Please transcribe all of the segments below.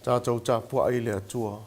Tatou tapuai i le Atua.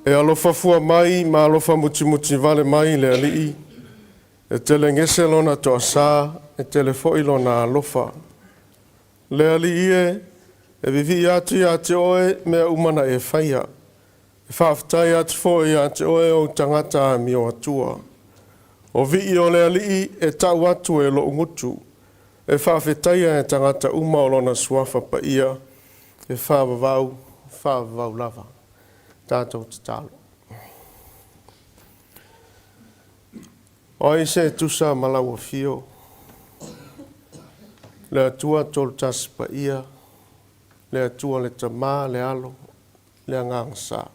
E alofa fua mai ma alofa mutimuti vale mai le Alii, e telegese lona toasā, e tele foi lona alofa. Le Alii e, e vivii atu ia te oe mea uma na e faia. E faafetai atu foi ia te oe ou tagata amio atua. O vii o le Alii e tau atu e lou gutu, e faafetaia e tagata uma o lona suafa paia, e faavavau, faavavau lava. Tatou tatalo. O ai se tusa ma lau afio, le Atua Tolutasi Paia, le Atua le Tama, le Alo, le Agaga Sa.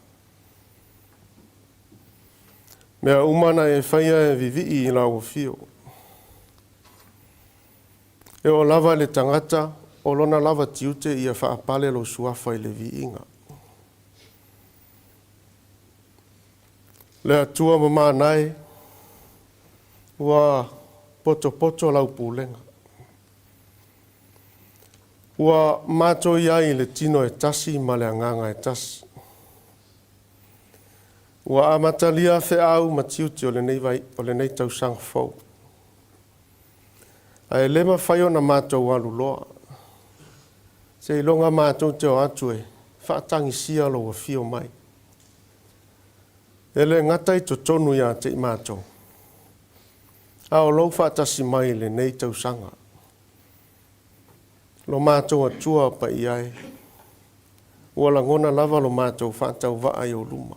Mea uma na e faia e vivii i lau afio. E oo lava i le tagata o lona lava tiute ia faapale lou suafa i le viiga. Le Atua mamana e, ua potopoto lau pulega. Ua matou i ai i le tino e tasi ma le agaga e tasi. Ua amatalia feau ma tiute o lenei, vai, o lenei tausaga fou. Ae le mafai ona matou alu loa. Seiloga matou te o atu e faatagisia lou afio mai. E le gata i totonu ia te i matou, a o lou faatasi mai i lenei tausaga. Lo matou Atua paia e, ua lagona lava lo matou faatauvaa i ou luma,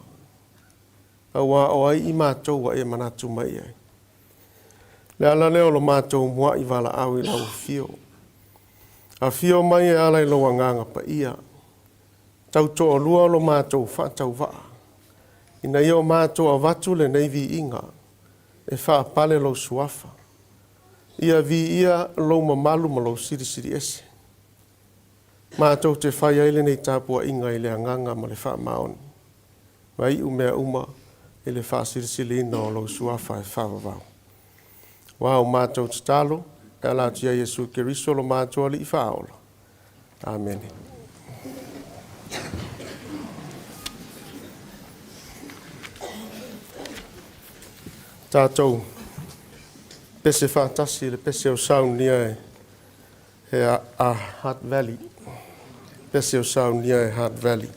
auā o ai i matou ua e manatu mai i ai. Le ala lea o lo matou mua'i valaau i lau afio. Afio mai e ala i lou Agaga Paia, tau toalua lo matou faatauvaa, ina ia o matou avatu lenei viiga e faapale lou suafa. Ia viia lou mamalu ma lou silisili ese. Matou te fai ai lenei tapuaiga i le agaga ma le faamaoni, ma iu mea uma i le faasilisiliina o lou suafa e faavavau. Ua o matou tatalo, e ala atu ia Iesu Keriso lo matou Alii Faaola. Amene. Tatou pese faatasi i le pese o saunia e he a, a Hutt Valley. Pese o saunia e Hutt Valley.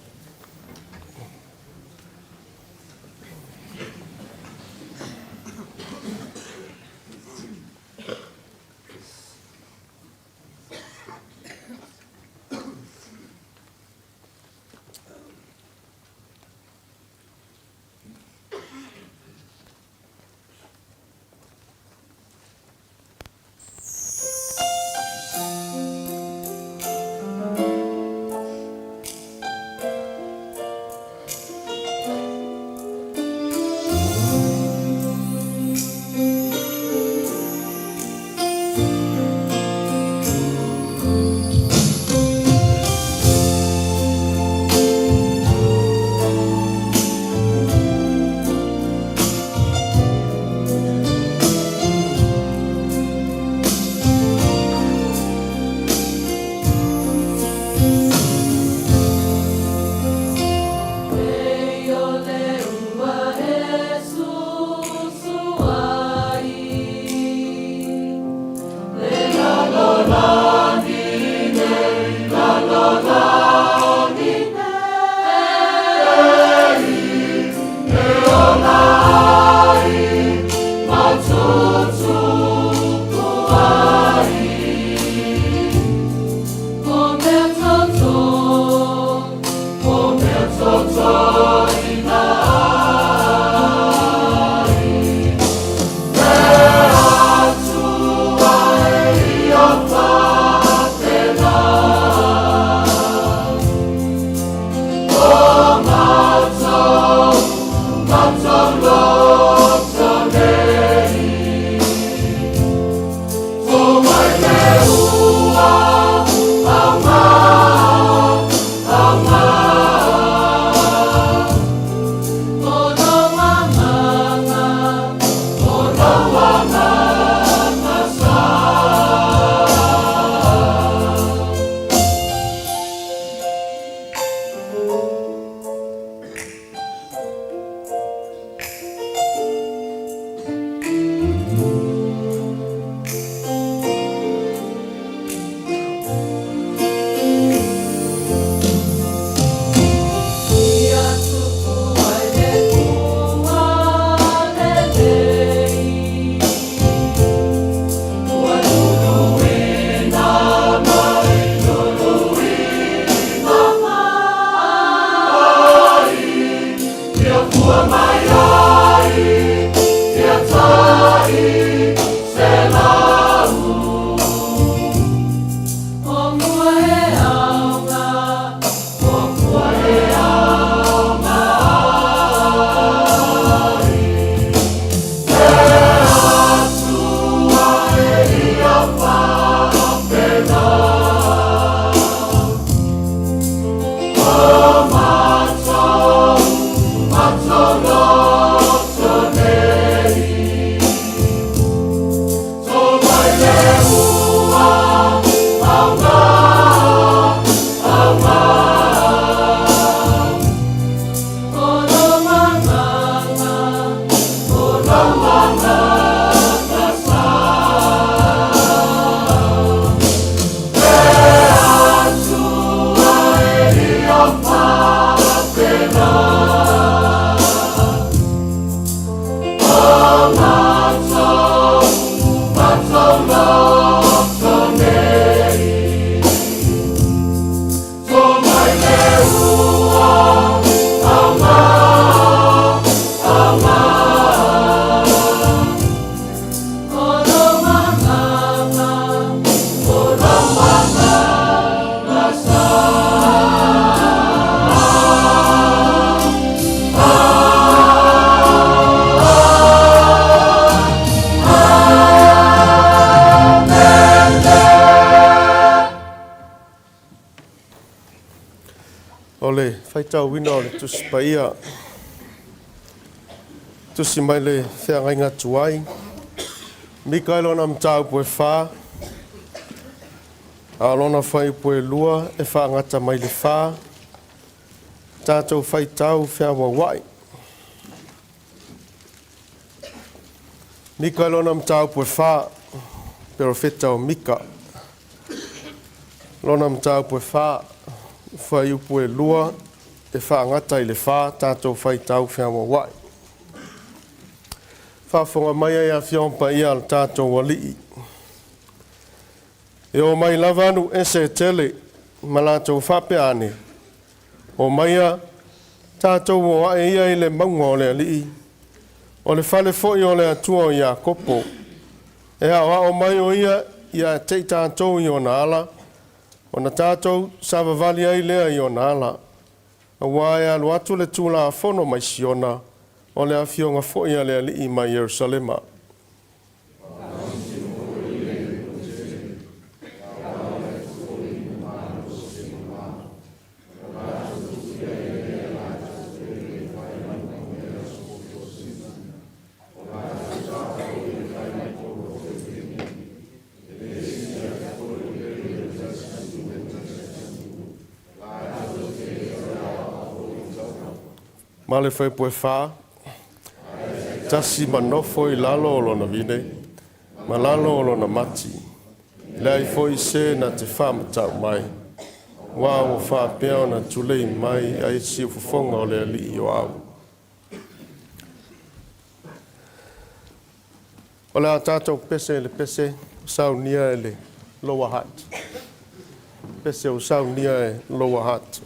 O le faitauina o le Tusi Paia, tusi mai le feagaiga tuai, Mika i lona mataupu e 4, a o lona fuaiupu e 2 e faagata mai le 4, tatou faitau feauauai. Mika i lona mataupu e 4, perofeta o Mika, lona mataupu e 4, fuaiupu e 2 e faagata i le 4, tatou faitau feauauai. Faafofoga mai ai Afioga Paia a le tatou Alii. E o mai lava nuu ese e tele ma latou faapea ane, omaia tatou o ae ia i le mauga o le Alii, o le fale foi o le Atua o Iakopo. E aoao mai o ia ia te i tatou i ona ala, ona tatou savavali ai lea i ona ala. Aua e alu atu le Tulafono mai Siona, o le afioga foi a le Alii mai Ierusalema. Ma le fuaiupu e 4, tasi ma nofo i lalo o lona vine, ma lalo o lona mati, leai foi se na te faamatau mai, aua ua faapea ona tulei mai ai siufofoga o le Alii o au. O le a tatou pese i le pese saunia e le Lower Hutt. Pese o saunia e Lower Hutt.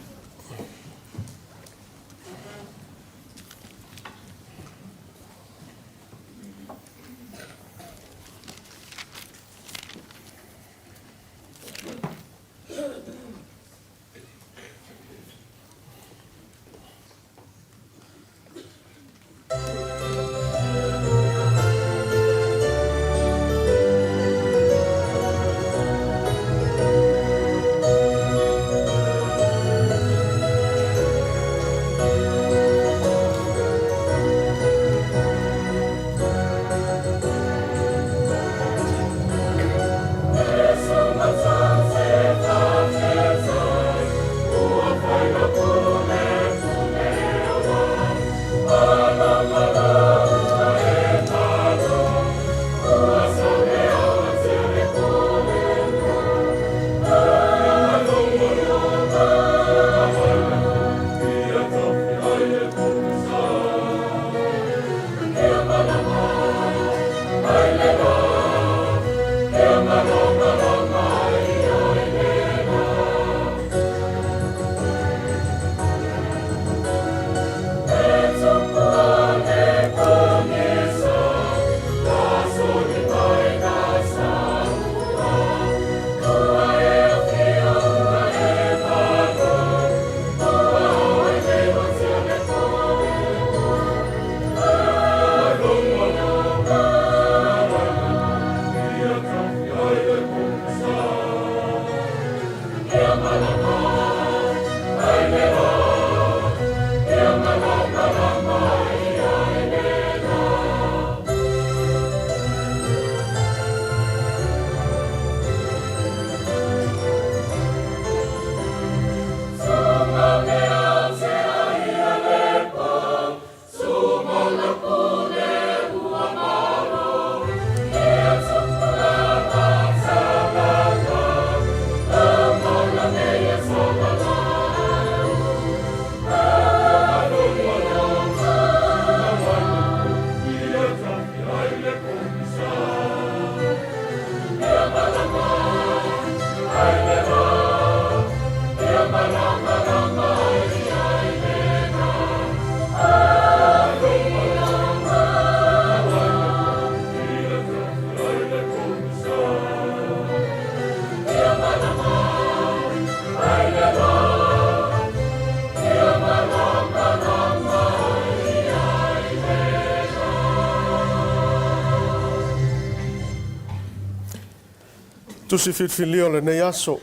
Tusi filifilia o lenei aso.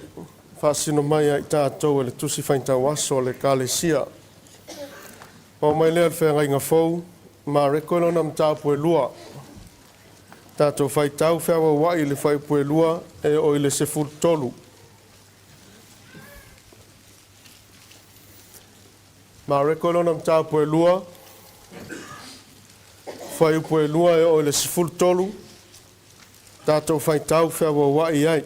Faasino mai ia i tatou e le Tusi Faitau Aso a le Ekalesia. Oo mai lea i le Feagaiga Fou, Mareko i lona mataupu e 2. Tatou faitau feauauai i le fuaiupu e 2 e oo i le 13. Mareko i lona mataupu e 2, fuaiupu e 2 e oo i le 13, tatou faitau feauauai ai.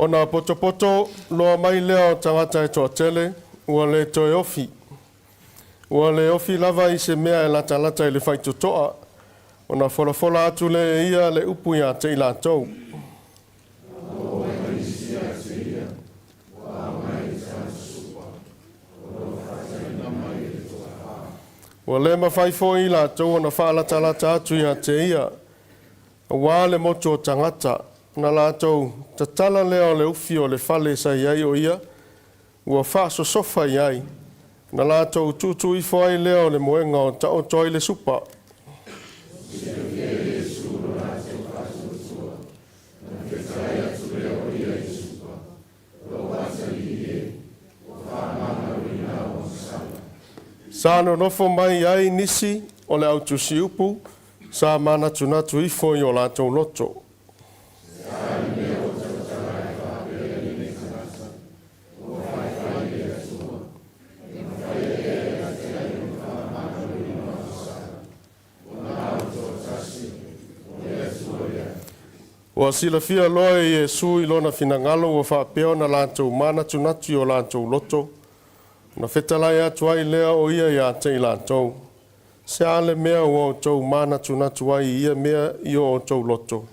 Ona potopoto loa mai lea o tagata e toatele, ua le toe ofi. Ua le ofi lava i se mea e latalata i le faitotoa, ona folafola atu lea e ia le upu ia te i latou. Ua le mafai foi i latou ona faalatalata atu ia te ia, aua le motu o tagata, ona latou tatala lea o le ufi o le fale sa i ai o ia, ua faasosofa i ai, ona latou tuutuu ifo ai lea o le moega o taoto ai le supa. Sa nonofo mai ai nisi o le au tusiupu sa manatunatu ifo i o latou loto. Ua silafia loa e Iesu i lona finagalo ua faapea ona latou manatunatu i o latou loto, ona fetalai atu ai lea o ia ia te i latou, Se a le mea ua outou manatunatu ai i ia mea i o outou loto?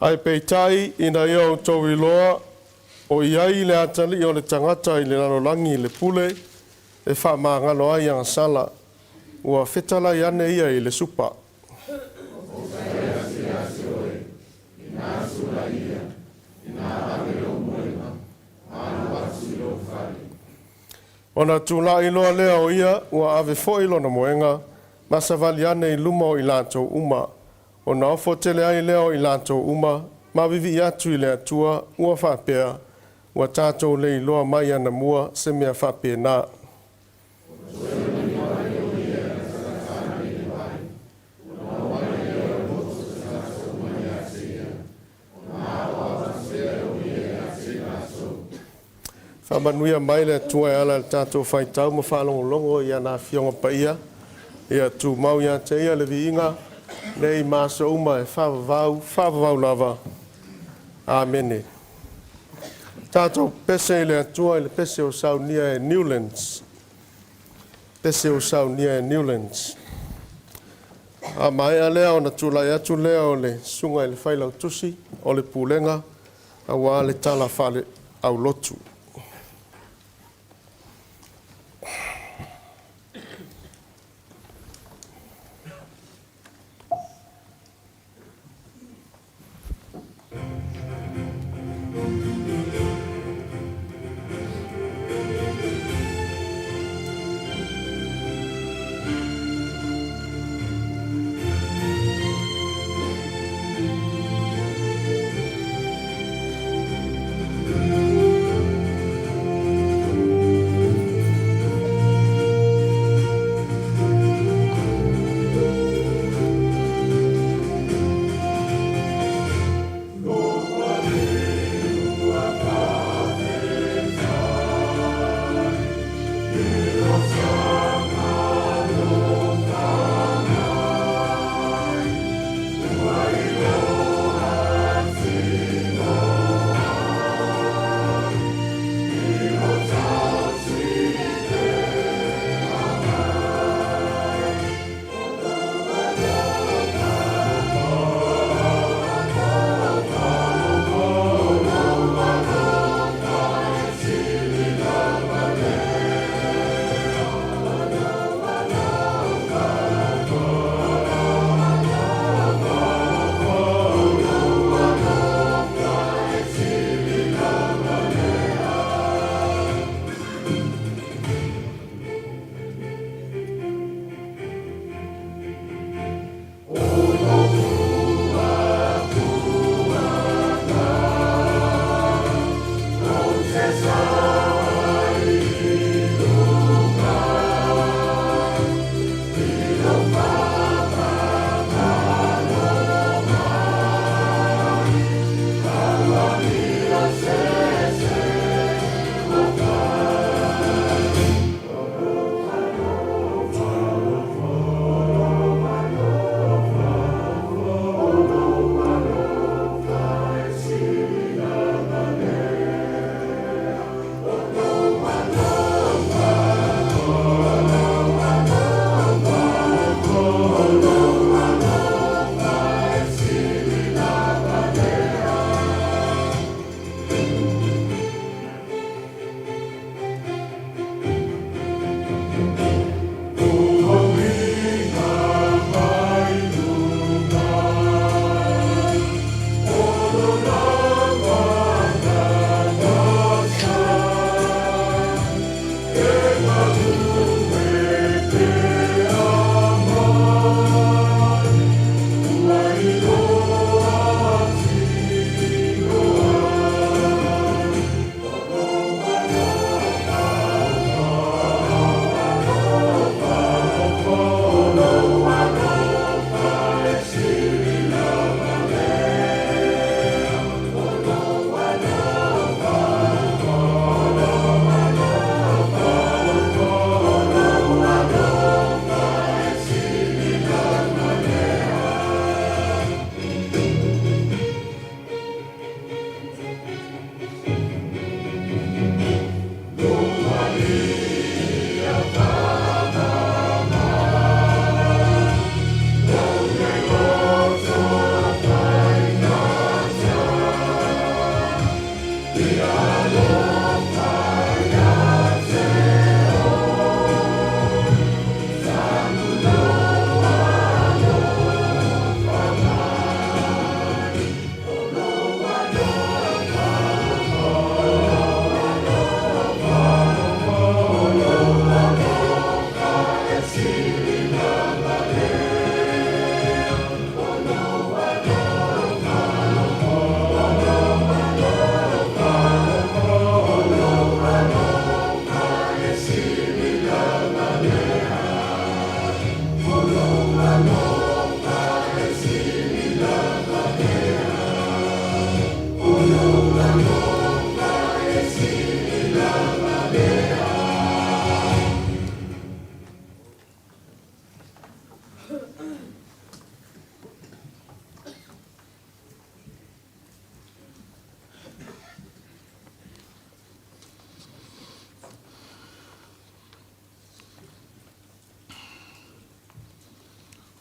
Ae peitai, ina ia outou iloa o i ai i le atalii o le tagata i le lalolagi le pule e faamagalo ai agasala, ua fetalai ane ia i le supa. Ona tulai loa lea o ia, ua ave foi lona moega, ma savali ane i luma o i latou uma, ona ofo tele ai lea o i latou uma, ma vivii atu i le Atua, ua faapea, Ua tatou le iloa mai anamua se mea faapena. Faamanuia mai le Atua e ala i le tatou faitau ma faalogologo i ana Afioga Paia. Ia tumau ia te Ia le viiga, nei ma aso uma e faavavau, faavavau lava. Amene. Tatou pese i le Atua i le pese o saunia e Newlands. Pese o saunia e Newlands. A maea lea ona tulai atu lea o le susuga i le Failautusi o le Pulega aua le tala faale-aulotu.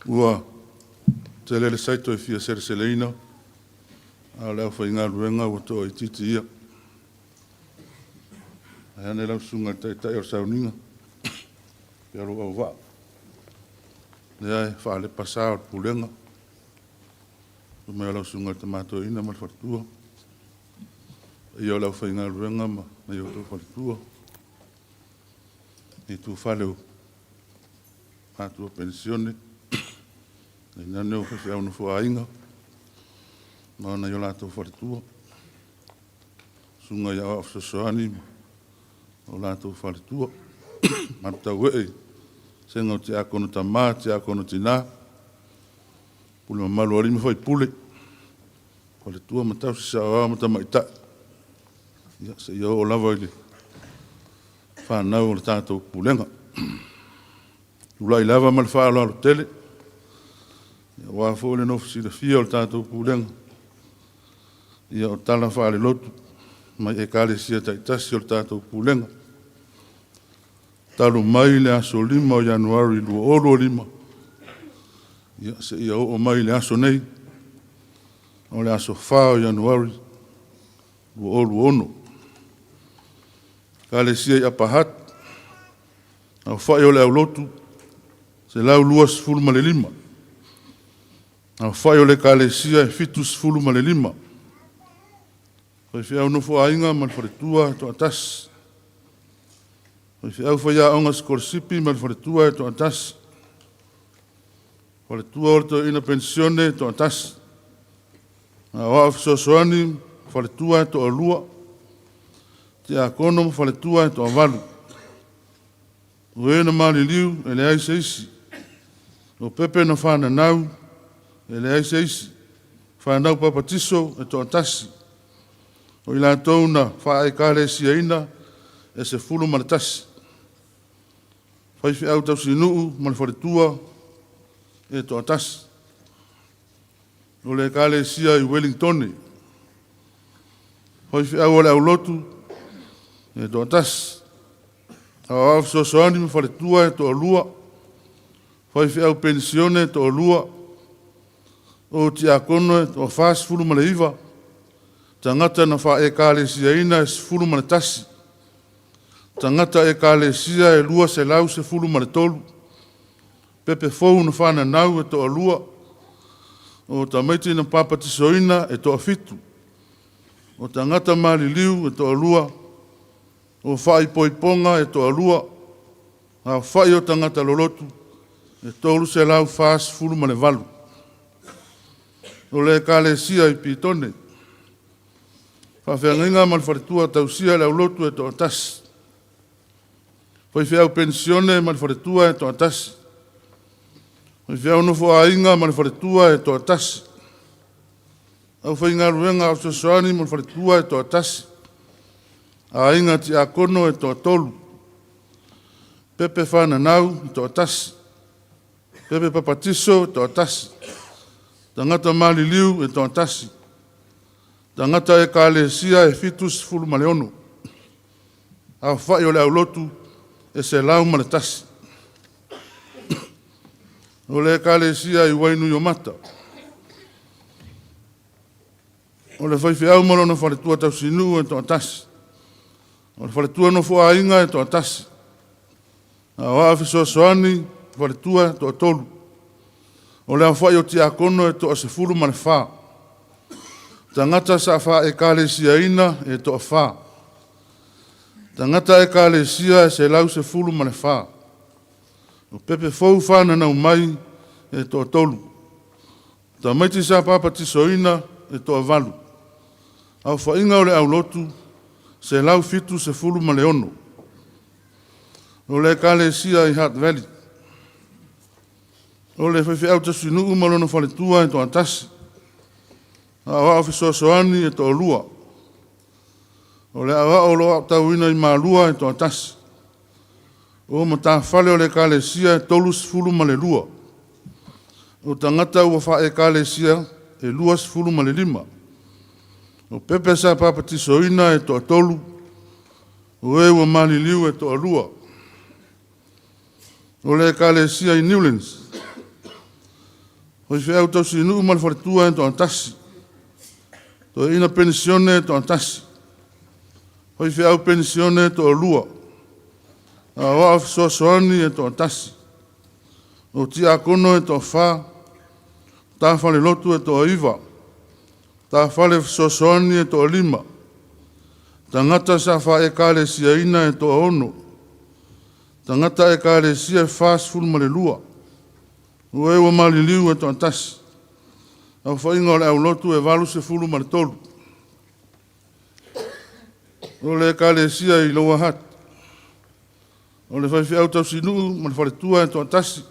Ua tele le saito e fia seleseleina, a o le aufaigaluega ua toaitiiti ia. Ae ane lau susuga i le Taitai o le sauniga, pea lou auvaa, lea e faalepa sa o le pulega, susu mai o lau susuga i le Tama Toeaina ma le faletua, paia o le aufaigaluega ma nai o outou faletua, i itufale o matua penisione, tainane o faifeau nofoaaiga ma nai o latou faletua, susuga i aoao fesoasoani ma o latou faletua, malutauee i vasega o tiakono tama, tiakono tina, pule mamalu a alii ma faipule, faletua ma tausi, saoao ma tamaitai, ia seia oo lava i le fanau o le tatou Pulega. Tulai lava ma le faaaloalo tele, aua foi le nofo silafia o le tatou Pulega, ia o tala faalelotu mai Ekalesia taitasi o le tatou Pulega, talu mai le aso 5 o Ianuari 2025, ia seia oo mai i le aso nei, o le aso 4 o Ianuari 2026. Ekalesia i Upper Hutt, aofai o le aulotu, 125. Aofai o le Ekalesia e 75. Faifeau nofoaiga ma le faletua e toatasi. Faifeau faiaoga sikolasipi ma le faletua e toatasi. Faletua o le toeaina penisione e toatasi. Aoao fesoasoani faletua e toalua. Tiakono ma faletua e toavalu. O e na maliliu e leai se isi. O pepe na fananau e leai se isi. Fanau papatiso e toatasi. O i latou na faaekalesiaina e 11. Faifeau tausinuu ma le faletua e toatasi. O le Ekalesia i Ueligitone, faifeau o le aulotu e toatasi. Aoao fesoasoani ma faletua e toalua. Faifeau penisione e toalua. O tiakono e toa-49. Tagata na faaekalesiaina e 11. Tagata ekalesia e 213. Pepe fou na fananau e toalua. O tamaiti na papatisoina e toafitu. O tagata maliliu e toalua. O faaipoipoga e toalua. Aofai o tagata lolotu e 348. O le Ekalesia i Pitone, faafeagaiga ma le faletua tausia le aulotu e toatasi. Faifeau penisione ma le faletua e toatasi. Faifeau nofoaaiga ma le faletua e toatasi. Aufaigaluega fesoasoani ma le faletua e toatasi. Aiga tiakono e toatolu. Pepe fananau e toatasi. Pepe papatiso e toatasi. Tagata maliliu e toatasi. Tagata ekalesia e 76. Aofai o le aulotu e 101. O le ekalesia i Wainuiomata. O le faifeau ma lona faletua tausinuu e toatasi. O le faletua nofoaaiga e toatasi. Aoao fesoasoani faletua e toatolu. O le aofai o tiakono e toa-14. Tagata sa faaekalesiaina e toafa. Tagata ekalesia e 114. O pepe fou fananau mai e toatolu. Tamaiti sa papatisoina e toavalu. Aofaiga o le aulotu 176. O le ekalesia i Hutt Valley. O le faifeau tausinuu ma lona faletua e toatasi. Aoao fesoasoani e toalua. O le aoao o lo o aotauina i Malua e toatasi. O matafale o le ekalesia e 32. O tagata ua faaekalesia e 25. O pepe sa papatisoina e toatolu, o e ua maliliu e toalua. O le ekalesia i Newlands, faifeau tausinuu ma le faletua e toatasi, toeaina penisione e toatasi, faifeau penisione e toalua, aoao fesoasoani e toatasi, o tiakono e toafa, tafalelotu e toaiva, tafale fesoasoani e toalima, tagata sa faekalesiaina e toaono, tagata ekalesia e 42, o e ua maliliu e toatasi, aofaiga o le aulotu e 83. O le ekalesia i Lower Hutt, o le faifeau tausinuu ma le faletua e toatasi,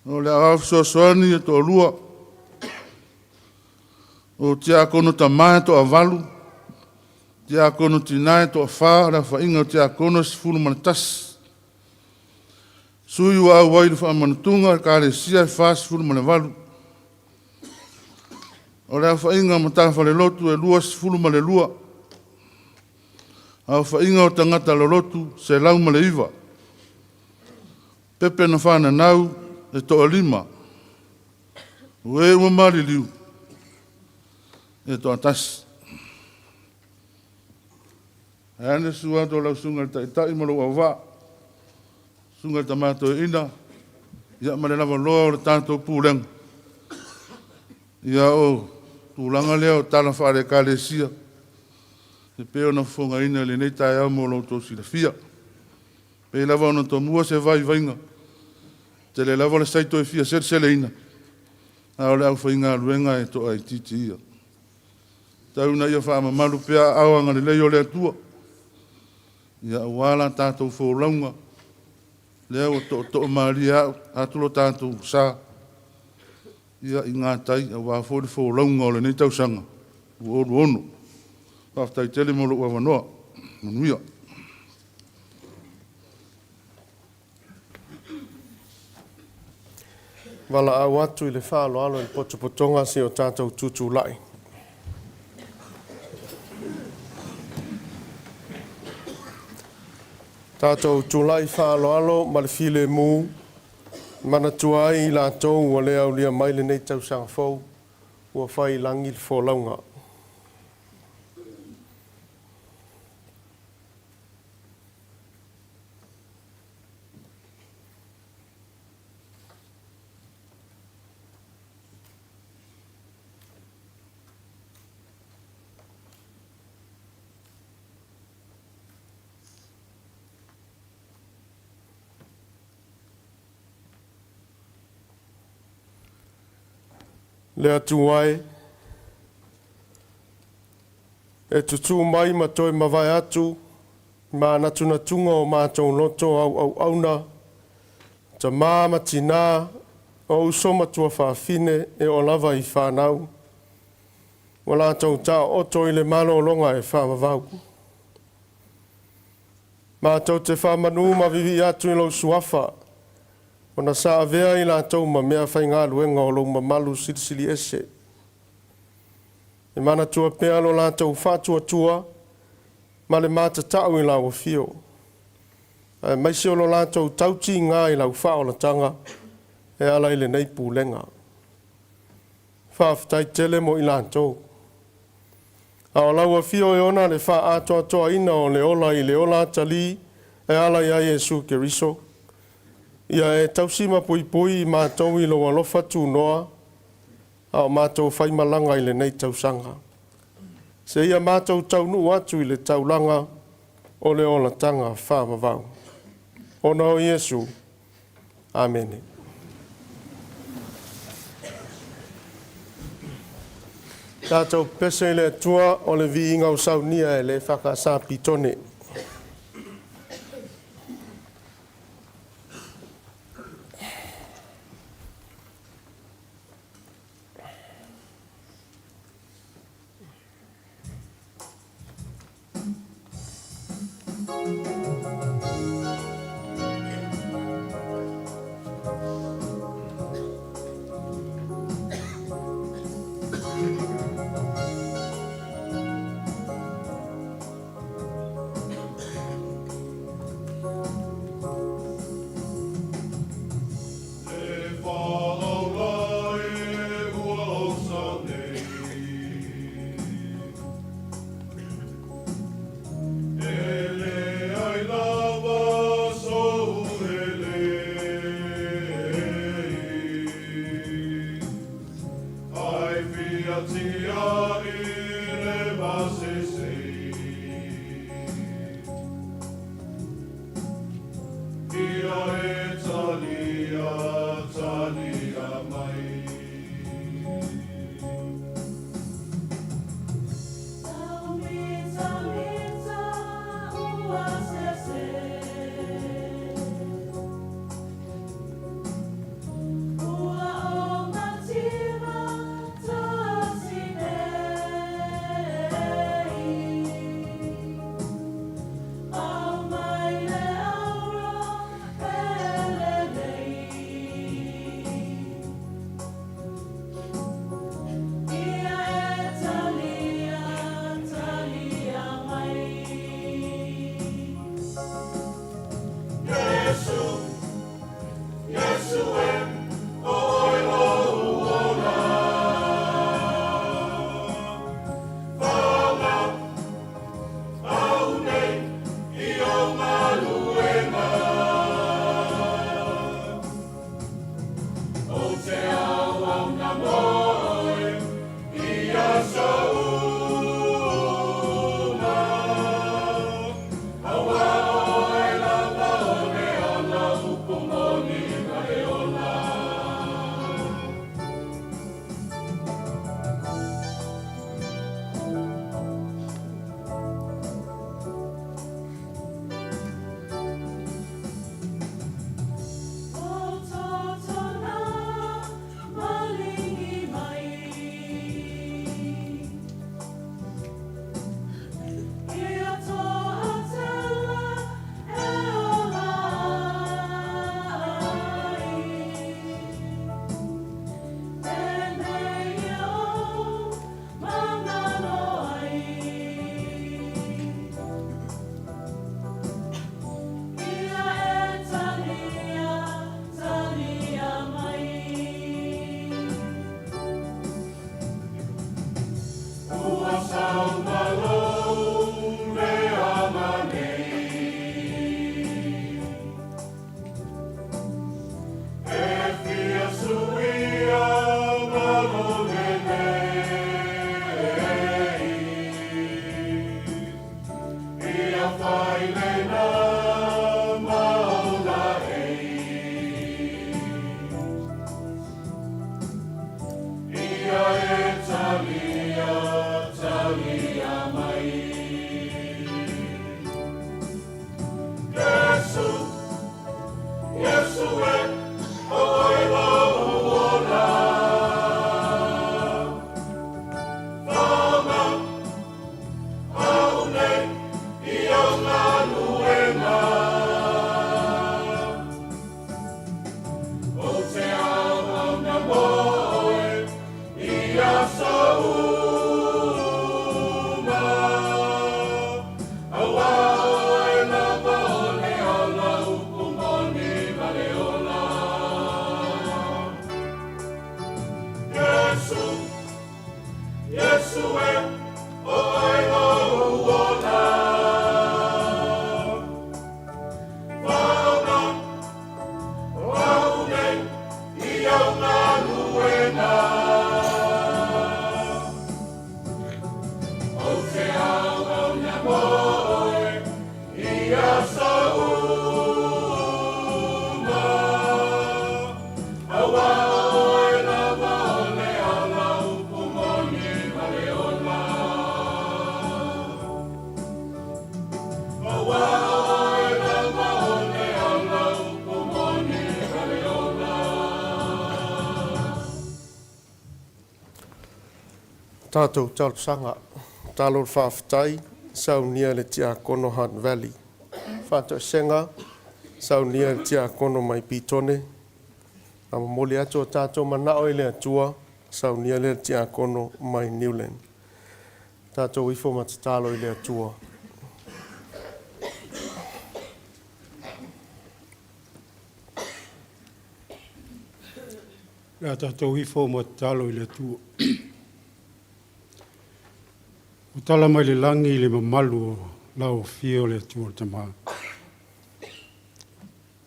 o le aoao fesoasoani e toalua, o tiakono tamā e toavalu, tiakono tinā e toafa, o le aofaiga o tiakono e 11. Sui ua auai i le faamanutuga ekalesia e 48. O le aofaiga o matafalelotu e 22. Aofaiga o tagata lolotu 109. Pepe na whananau e toalima. O e ua maliliu e toatasi. Ae ane susu atu o lau susuga i le Taitai ma lou auvaa, susuga i le Tama Toeaina, ia ma le lavaloa o le tatou pulega. Ia o tulaga lea o tala faale-Ekalesia e pei ona fofogaina i lenei taeao mo lo outou silafia. Pei lava ona tomua se vaivaiga, tele lava le saito e fia seleseleina, a o le aufaigaluega e toaitiiti ia. Tau ina ia faamamalu pea aao agalelei o le Atua, ia aua la tatou folauga, lea ua tootoo malie atu lo tatou sa, ia i gatai aua foi le folauga o lenei tausaga 2026. Faafetai tele mo lou avanoa. Manuia. Valaau atu i le faaaloalo i le potopotoga seia o tatou tutulai. Tatou tulai faaaloalo ma le filemu, manatua ai i latou ua le aulia mai lenei tausaga fou, ua fai i lagi le folauga. Le Atua e, e tutū mai ma toe mavae atu i mānatunatuga o matou loto auauauna, tamā ma tinā, o uso ma tuafafine e oo lava i fanau, ua latou taooto i le malologa e faavavau. Matou te faamanu ma vivii atu i lou suafa, ona sa avea i latou ma mea faigaluega o lou mamalu silisili ese. E manatua pea lo latou faatuatua ma le matatau i lau afio, aemaise o lo latou tautiga i lau faaolataga e ala i lenei pulega. Faafetai tele mo i latou. A o lau afio e ona le faaatoatoaina o le ola i le ola atalii e ala ia Iesu Keriso, ia e tausi ma puipui i matou i lou alofa tunoa, a o matou faimalaga i lenei tausaga. Seia matou taunuu atu i le taulaga o le olataga faavavau. Ona o Iesu. Amene. Tatou pese i le Atua o le viiga o saunia e le EFKS Pitone. Tatou talosaga, tatalo le faafetai, saunia le Tiakono Hutt Valley. Faatoesega, saunia le Tiakono mai Petone. A momoli atu o tatou manao i le Atua, saunia lea le Tiakono mai Niuland. Tatou ifo ma tatalo i le Atua. Le a tatou ifo ma tatalo i le Atua. Ua tala mai le lagi le mamalu o lau afio le Atua le Tama.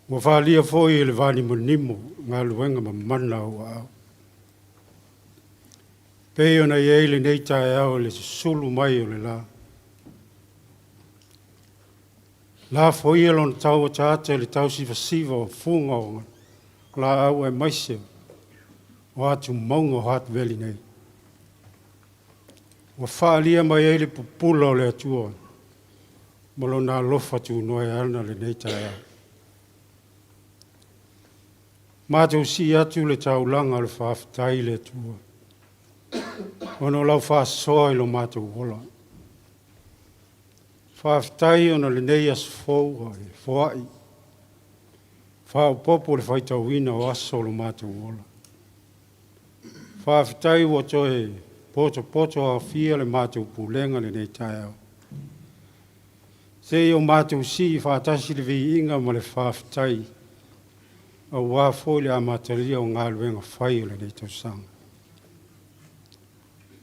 Ua faaalia foi e le vanimonimo galuega mamana o ou aao. Pei ona i ai lenei taeao i le susulu mai o le la. Lafoia lona tauataata i le tausivasiva o fuga o laau aemaise o atumauga o Hutt Valley nei. Ua faaalia mai ai le pupula o le Atua ma lona alofa tunoa e ana lenei taeao. Matou sii atu le taulaga o le faafetai i le Atua ona o lau faasoa i lo matou ola. Faafetai ona o lenei aso fou ua e foai, faaopoopo le faitauina o aso o lo matou ola. Faafetai ua toe potopoto aofia le matou pulega lenei taeao. Se i o matou sii faatasi le viiga ma le faafetai aua foi le amatalia o galuega fai o lenei tausaga.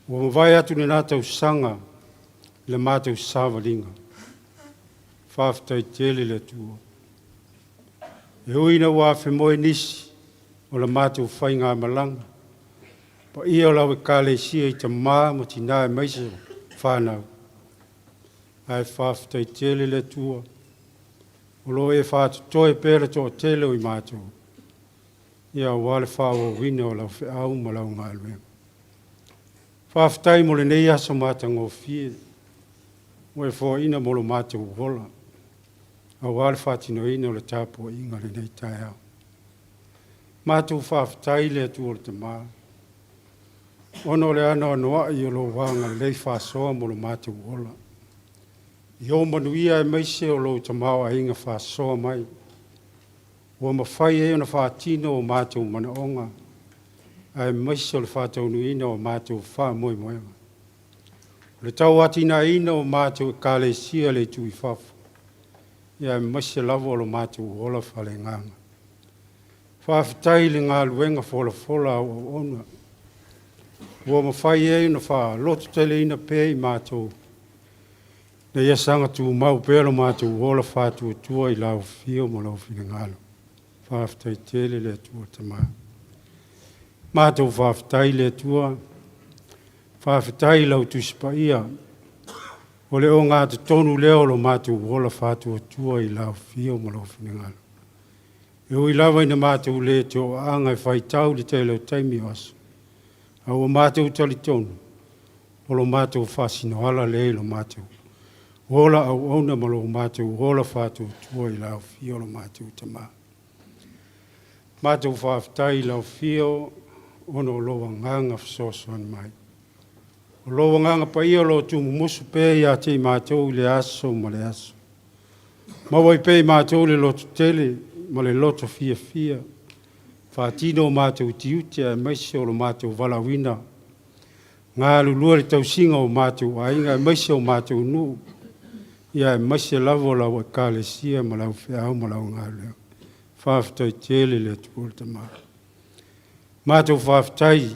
Ua mavae atu lena tausaga i le matou savaliga. Faafetai tele le Atua. E ui ina ua afemoe nisi o la matou faigamalaga, paia o lau Ekalesia i tama ma tina aemaise o fanau, ae faafetai tele le Atua o lo o e faatotoe pea le toatele o i matou, ia aua le faaauauina o lau feau ma lau galuega. Faafetai mo lenei aso matagofie ua e foaiina mo lo matou ola, aua le faatinoina o le tapuaiga i lenei taeao. Matou faafetai i le Atua le Tama, ona o le anoanoai o lou agalelei faasoa mo lo matou ola. I ou manuia aemaise o lou tamaoaiga faasoa mai, ua mafai ai ona faatino o matou manaoga, aemaise o le faataunuuina o matou faamoemoega. O le tauatinaeina o matou ekalesia i le itu i fafo, ia aemaise lava o lo matou ola faaleagaga. Faafetai i le galuega folafola a au auauna, ua mafai ai ona faalototeleina pea i matou, ina ia saga tumau pea lo matou ola faatuatua i lau afio ma lou finagalo. Faafetai tele le Atua Tama. Matou faafetai i le Atua, faafetai i lau Tusi Paia, o le ogatotonu lea o lo matou ola faatuatua i lau afio ma lou finagalo. E ui lava ina matou le toaaga e faitau i le tele o taimi o aso, a ua matou talitonu o lo matou faasinoala lea i lo matou ola auauna ma lo matou ola faatuatua i lau afio lo matou Tama. Matou faafetai i lau afio ona o lou agaga fesoasoani mai. O lou agaga paia o lo o tuumumusu pea ia te i matou i le aso ma le aso. Maua ai pea i matou le lototele ma le loto fiafia, faatino o matou tiute aemaise o lo matou valaauina, galulue i le tausiga o matou aiga aemaise o matou nuu, ia aemaise lava o lau ekalesia ma lau feau ma lau galuega. Faafetai tele le Atua le Tama. Matou faafetai i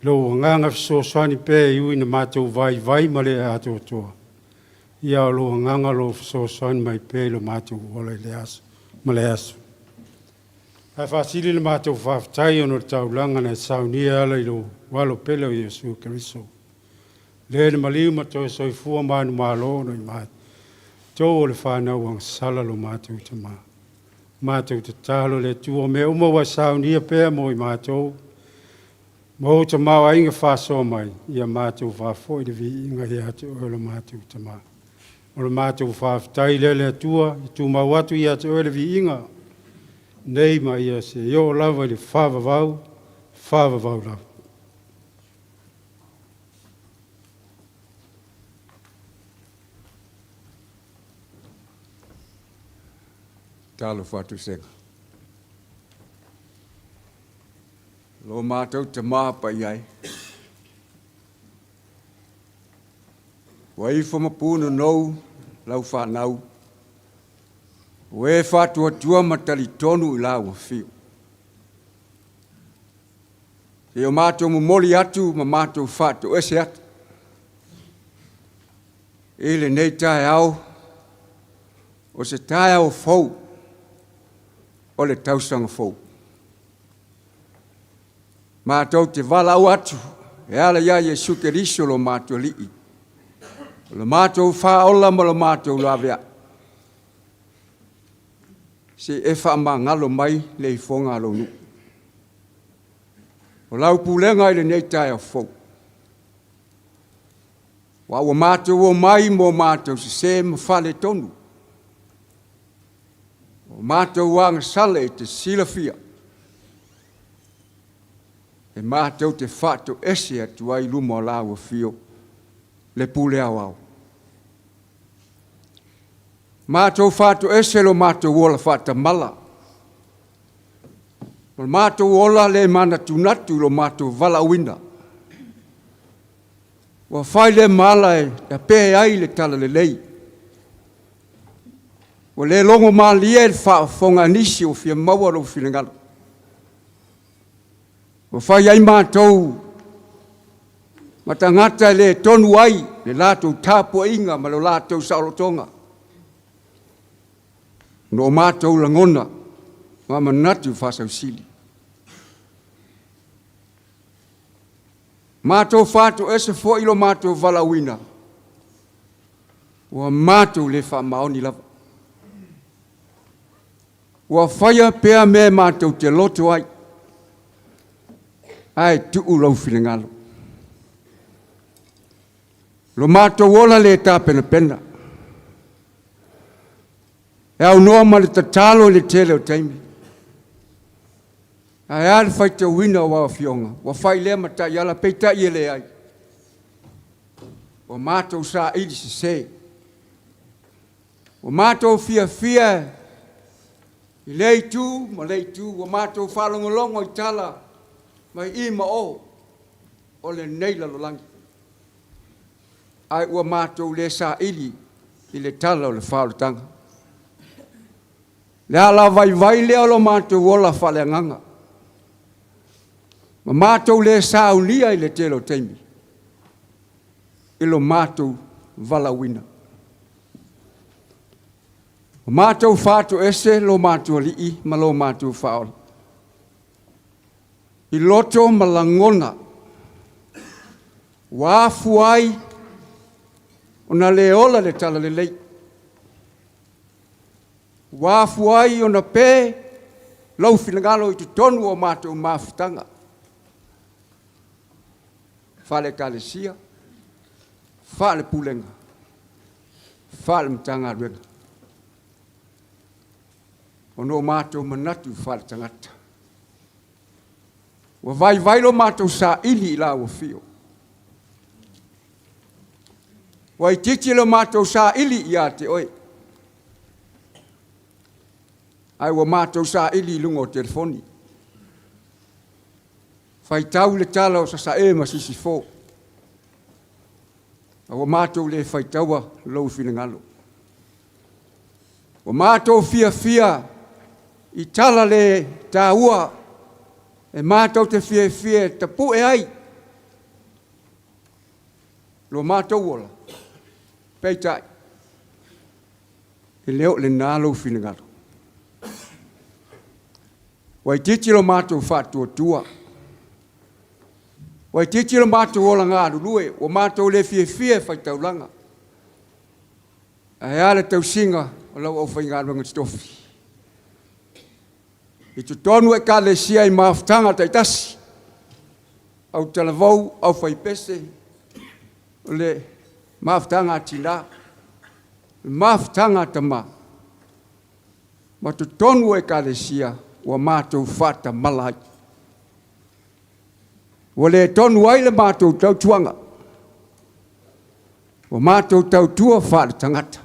lou agaga fesoasoani pea e ui ina matou vaivai ma le atoatoa, ia o lou agaga o lo o fesoasoani mai pea i lo matou ola i le aso ma le aso. Ae faasili le matou faafetai ona o le taulaga na e saunia e ala i lou alo pele o Iesu Keriso, le na maliu ma toe soifua manumalo ona i matou o le fanau agasala lo matou Tama. Matou tatalo le Atua, o mea uma ua e saunia pea mo i matou, ma ou tamaoaiga faasoa mai, ia matou faafoi le viiga ia te oe lo matou Tama. O le matou faafetai lea le Atua, e tumau atu ia te oe le viiga, nei ma ia seia oo lava i le faavavau, faavavau lava. Tatalo faatoesega. Lo matou Tama paia e. Ua ifo ma punonou lau fanau, ua e faatuatua ma talitonu i lau afio. Seia o matou momoli atu ma matou faatoese atu i lenei taeao, o se taeao fou o le tausaga fou. Matou te valaau atu e ala ia Iesu Keriso lo matou Alii, o lo matou Faaola ma lo matou Laveai, se i e faamagalo mai le ifoga a lou nuu. O lau pulega i lenei taeao fou, aua ua matou omai mo matou sese ma faaletonu, o matou agasala e te silafia, e matou te faatoese atu ai i luma o lau afio le pule aoao. Matou faatoese lo matou ola faatamala, o le matou ola le manatunatu i lo matou valaauina. Ua fai lea ma ala e tape ai le talalelei. Ua le logo malie le faafofoga a nisi ua fia maua lou finagalo. Ua fai ai matou ma tagata e le tonu ai le latou tapuaiga ma lo latou saolotoga. Ona o matou lagona ma manatu faasausili. Matou faatoese foi lo matou valaauina, ua matou le faamaoni lava. Ua faia pea mea matou te loto ai, ae tuu lou finagalo. Lo matou ola le tapenapena, e aunoa ma le tatalo i le tele o taimi. Ae a le faitauina o au afioga, ua fai lea ma taiala, peitai e leai. Ua matou saili sese. Ua matou fiafia i lea itu ma lea itu, ua matou faalogologo i tala mai i ma o o lenei lalolagi, ae ua matou le saili i le tala o le faaolataga. Le ala vaivai lea o lo matou ola faaleagaga, ma matou le saunia i le tele o taimi i lo matou valaauina. Ua matou faatoese lo matou Alii ma lo matou Faaola i loto ma lagona ua afua ai ona le ola le talalelei, ua afua ai ona pe lou finagalo i totonu o matou mafutaga faale-Ekalesia, faale-Pulega, faale-Matagaluega, ona o matou manatu faale-tagata. Ua vaivai lo matou saili i lau afio. Ua itiiti lo matou saili ia te oe, ae ua matou saili i luga o telefoni. Faitau le tala o Sasae ma Sisifo, a ua matou le faitaua lou finagalo. Ua matou fiafia i tala le taua e matou te fiafia e tapue ai lo matou ola, peitai, e le o lena lou finagalo. Ua itiiti lo matou faatuatua, ua itiiti lo matou ola galulue, ua matou le fiafia e faitaulaga. Ae a le tausiga o lau aufaigaluega totofi? I totonu o Ekalesia i mafutaga taitasi, au talavou, au faipese, o le mafutaga a tinā, le mafutaga a tamā, ma totonu o Ekalesia ua matou faatamala ai. Ua le tonu ai le matou tautuaga, ua matou tautua faaletagata.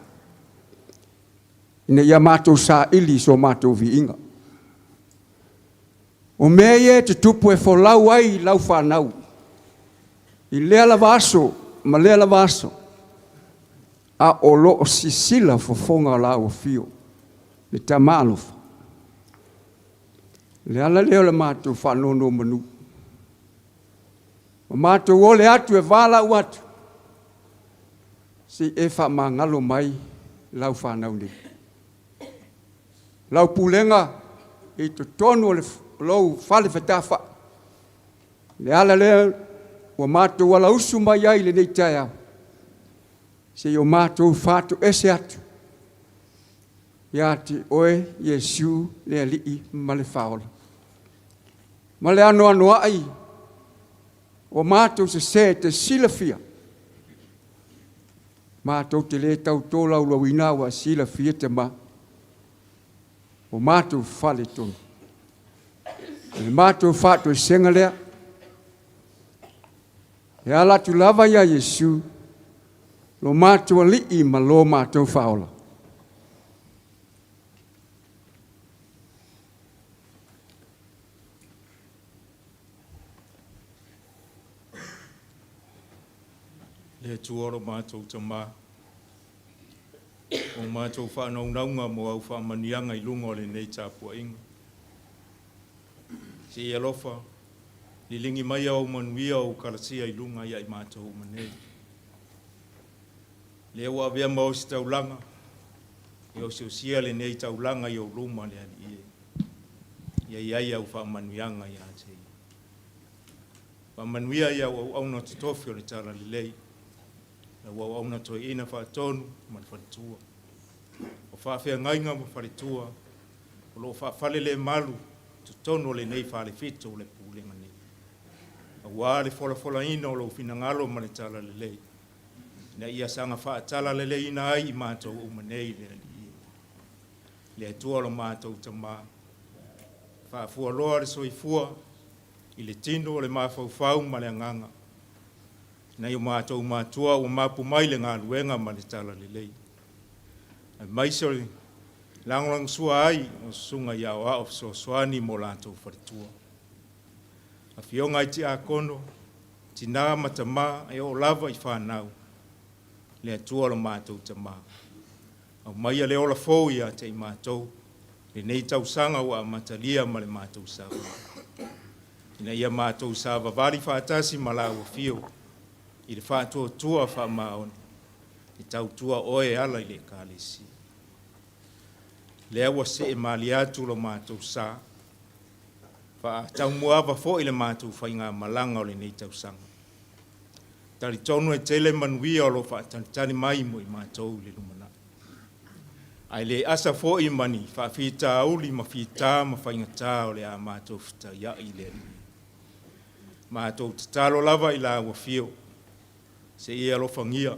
Ina ia matou saili i so matou viiga. O mea ia e tutupu e folau ai lau fanau i lea lava aso ma lea lava aso, a o lo o sisila fofoga o lau afio, le Tama alofa. O le ala lea o le matou faanonomanu. Ma matou ole atu e valaau atu, se i e faamagalo mai lau fanau nei. Lau pulega i totonu o lou fale fetafai. Le ala lea ua matou alausu mai ai i lenei taeao, se i o matou faatoese atu ia te oe Iesu le Alii ma le Faaola. Ma le anoanoai o matou sesē e te silafia, matou te le tau tolaulauina ua silafia Tama, o matou faletonu. O le matou faatoesega lea, e ala atu lava ia Iesu, lo matou Alii ma lo matou Faaola. Le Atua lo matou Tama, o matou faanaunauga mo au faamanuiaga i luga o lenei tapuaiga. Se i alofa, liligi mai au manuia o kalasia i luga ia i matou uma nei. Lea ua avea ma ositaulaga, e osiosia lenei taulaga i ou luma le Alii e. Ia i ai au faamanuiaga ia te ia. Faamanuia i au auauna totofi o le Talalelei, lau auauna toeaina faatonu ma le faletua. O faafeagaiga ma faletua o lo o faafalelemalu totonu o lenei falefitu o le Pulega nei. Aua le folafolaina o lou finagalo ma le Talalelei, ina ia saga faatalaleleina ai i matou uma nei le Alii e. Le Atua lo matou Tama, faafualoa le soifua i le tino o le mafaufau ma le agaga, nai o matou matua ua mapu mai le galuega ma le talalelei, aemaise o le lagolagosua ai o susuga i aoao fesoasoani mo latou faletua. Afioga i tiakono, tinā ma tamā e oo lava i fanau, le Atua lo matou Tama. Aumaia le ola fou ia te i matou, lenei tausaga ua amatalia ma le matou savavali. Ina ia matou savavali faatasi ma lau afio i le faatuatua faamaoni, e tautua oe e ala i le Ekalesia. Lea ua see malie atu lo matou sa, faataumuaava foi le matou faigamalaga o lenei tausaga. Talitonu e tele manuia o lo o faatalitali mai mo i matou i le lumanai. Ae le asa foi ma ni faafitauli ma fita ma faigata o le a matou fetaiai i le Alii. Matou tatalo lava i lau afio, se i e alofagia,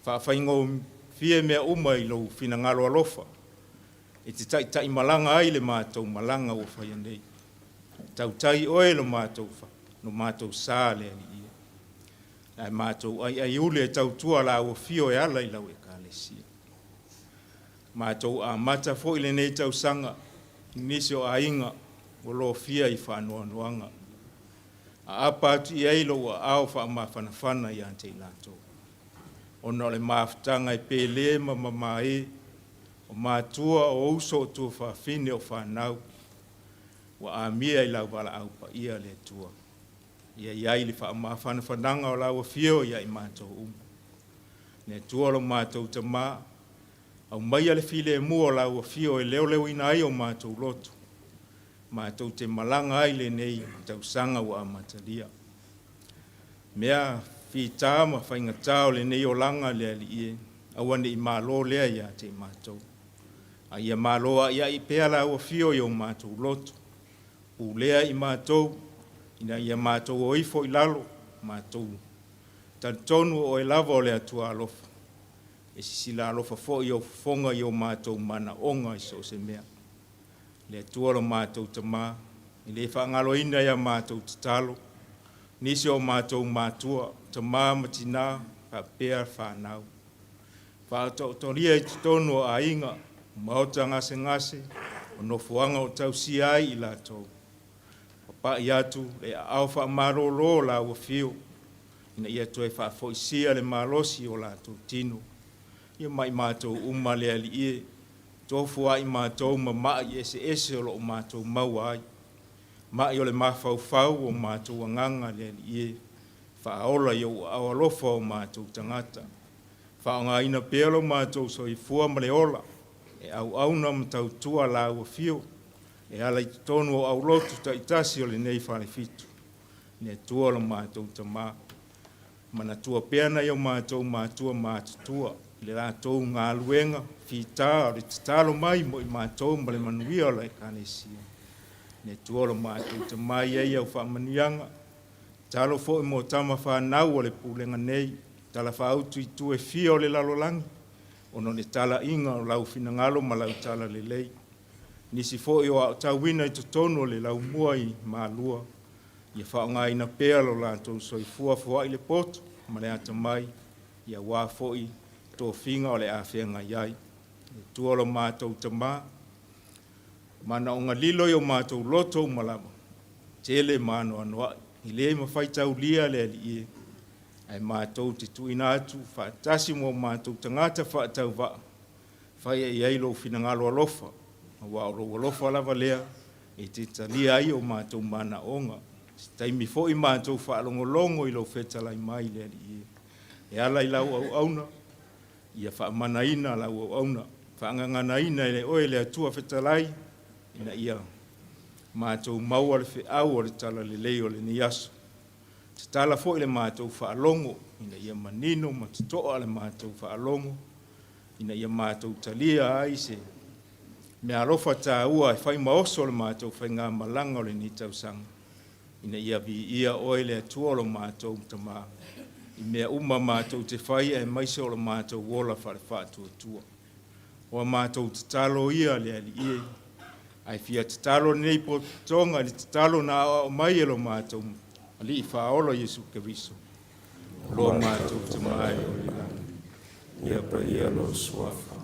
faafaigofie mea uma i lou finagalo alofa, e te taitaimalaga ai le matou malaga ua faia nei. Tautai oe lo matou, lo matou sa le Alii e. Ae matou aiaiuli e tautua lau afio e ala i lau Ekalesia. Matou amata foi lenei tausaga i nisi o aiga ua lofia i faanoanoaga. Aapa atu i ai lou aao faamafanafana ia te i latou, ona o le mafutaga e pele ma mamae, o matua, o uso, o tuafafine, o fanau, ua amia i lau valaau paia le Atua. Ia i ai le faamafanafanaga o lau afio ia i matou uma. Le Atua lo matou Tama, aumaia le filemu o lau afio e leoleoina ai o matou loto, matou te malaga ai lenei tausaga ua amatalia. Mea fita ma faigata o lenei olaga le Alii e, aua ne i malo lea ia te i matou. A ia malo aiai pea lau afio i o matou loto, pulea i matou, ina ia matou o ifo i lalo, matou talitonu o oe lava o le Atua alofa, e sisila alofa foi ou fofoga i o matou manaoga i so o se mea. Le Atua lo matou Tama, e le faagaloina i a matou tatalo, nisi o matou matua, tama ma tina, faapea fanau. Faataotolia i totonu o aiga, O maota gasegase, o nofoaga o tausia ai i latou. Papa'i atu le aao faamalolo o Lau Afio, ina ia toe faafoisia le malosi i o latou tino. Ia ma i matou uma le Alii e, tofu a i matou ma ma'i eseese o lo o matou maua ai. Ma'i o le mafaufau o matou agaga le Alii e, faaola i Ou aao alofa o matou tagata. Faaaogaina pea lo matou soifua ma le ola e auauna ma tautua Lau Afio e ala i totonu o aulotu taitasi o lenei Falefitu. Le Atua lo matou Tama, manatua pea nai o matou matua matutua i le latou galuega fita o le tatalo mai mo i matou ma le manuia o le Ekalesia. Le Atua lo matou Tama, e i ai au faamanuiaga. Tatalo foi mo tama fanau a le Pulega nei, talafaauto i itu e fia o le lalolagi, ona o le talaiga o Lau finagalo ma Lau talalelei. Nisi foi o aotauina i totonu o le laumua i Malua, ia faaaogaina pea lo latou soifua foai le poto ma le atamai, ia aua foi tofiga o le a feagai ai. Le Atua lo matou Tama, manaoga lilo i o matou loto uma lava, tele ma anoanoai, e le mafai taulia le Alii e, ae matou te tuuina atu faatasi ma o matou tagata faatauvaa, faia i ai Lou finagalo alofa, aua o Lou alofa lava lea e te talia ai o matou manaoga. Se taimi foi matou faalogologo i Lou fetalai mai le Alii e, e ala i Lau auauna, ia faamanaina Lau auauna, faagaganaina e Oe le Atua fetalai, ina ia matou maua le feau o le talalelei o lenei aso. Tatala foi le matou faalogo ina ia manino ma totoa le matou faalogo, ina ia matou talia ai se meaalofa taua e fai ma oso le matou faigamalaga o lenei tausaga, ina ia viia Oe le Atua o lo matou Tama i mea uma matou te fai aemaise o lo matou ola faale-faatuatua. O a matou tatalo ia le Alii e, ae fia tatalo lenei potopotoga i le tatalo na aoao mai e lo matou Alii Faaola Iesu Keriso, lo matou Tama e o i le lagi. Ia paia lou Suafa,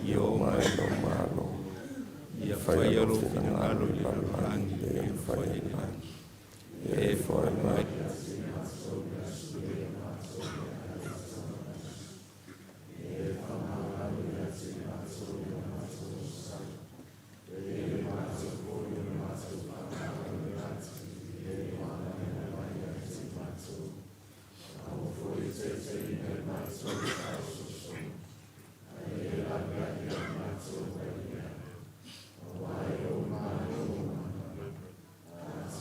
ia oo mai lou Malo, ia faia lou finagalo i le lalolagi e pei ona faia i le lagi. Ia e foai mai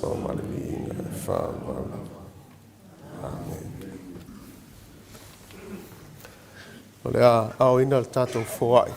O ma le viiga e faavavau lava. Amene. O le a aoina le tatou foai.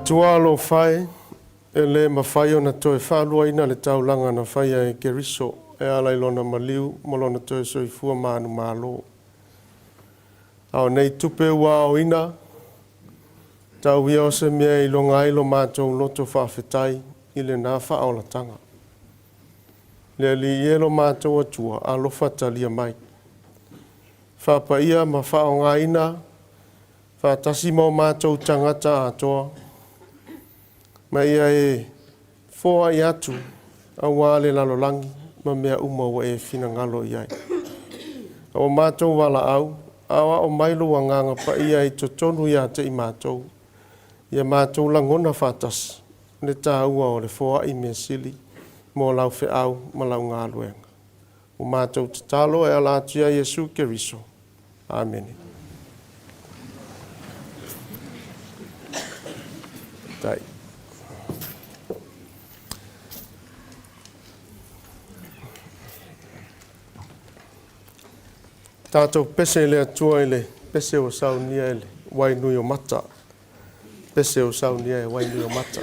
Atua alofa e, e lē mafai ona toe faaluaina le taulaga na faia e Keriso e ala i Lona maliu ma Lona toe soifua manumalo. A o nei tupe ua aoina, tau ia o se mea e iloga ai lo matou loto faafetai i lena faaolataga. Le Alii e lo matou Atua, alofa talia mai. Faapaia ma faaaogaina faatasi ma o matou tagata atoa, ma ia e foai atu auā le lalolagi ma mea uma ua e finagalo i ai. A ua matou valaau, aoao mai lou Agaga Paia i totonu ia te i matou, ia matou lagona faatasi le taua o le foai mea sili mo lau feau ma lau galuega. Ua matou tatalo e ala atu ia Iesu Keriso. Amene. Tai. Tatou pese i le Atua i le pese ua saunia e le Wainuiomata. Pese ua saunia e Wainuiomata.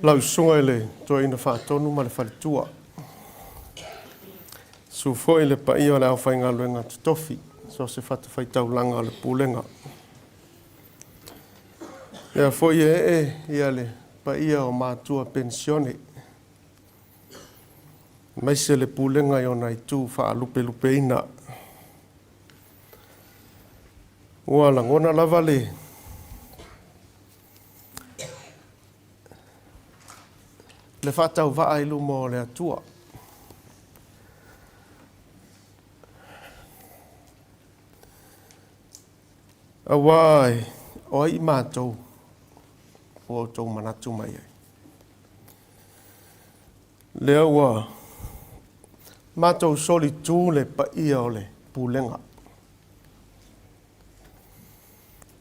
Lau Susuga i le Toeaina Faatonu ma le Faletua. Susu foi le paia o le aufaigaluega totofi, so o se fatafaitaulaga o le Pulega. Lea foi e ee ia le paia o matua penisione, aemaise le Pulega i ona itu faalupelupeina. Ua lagona lava le le faatauvaa i luma o le Atua. Aua o ai i matou ua outou manatu mai ai. Lea ua matou solitu le paia o le pulega.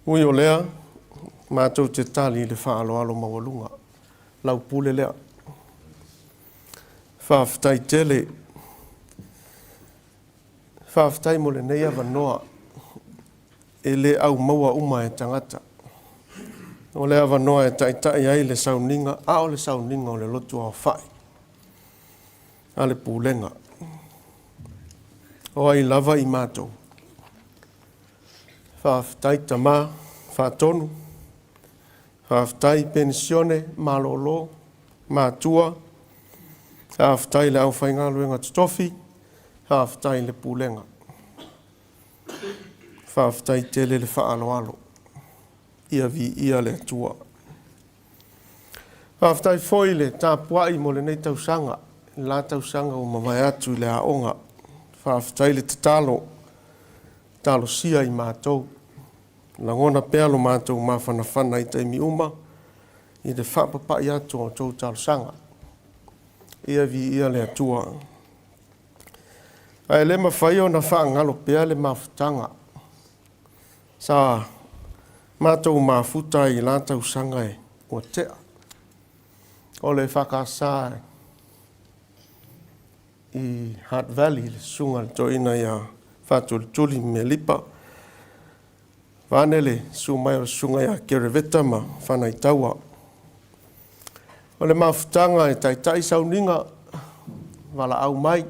Ui o lea, matou te tali i le faaaloalo maualuga, lau pule lea. Faafetai tele. Faafetai mo lenei avanoa e le au maua uma e tagata. O le avanoa e taitai ai le sauniga, a o le sauniga o le lotu aofai a le pulega. O ai lava i matou? Faafetai tama faatonu, faafetai penisione malolo, matua, faafetai le aufaigaluega totofi, faafetai le pulega. Faafetai tele le faaaloalo. Ia viia le Atua. Faafetai foi le tapuai mo lenei tausaga, le la tausaga ua mavae atu i le aoga. Faafetai le tatalo, talosia i matou. Lagona pea lo matou mafanafana i taimi uma i le faapapai atu o outou talosaga. Ia viia le Atua. Ae le mafai ona faagalo pea le mafutaga sa matou mafuta ai i la tausaga e ua tea. O le EFKS i Hutt Valley, le susuga i le toeaina ia Faatulituli Melipa, vaeane le susu mai o le susuga ia Kereveta ma Fanaitaua. O le mafutaga e taitai sauniga, valaau mai,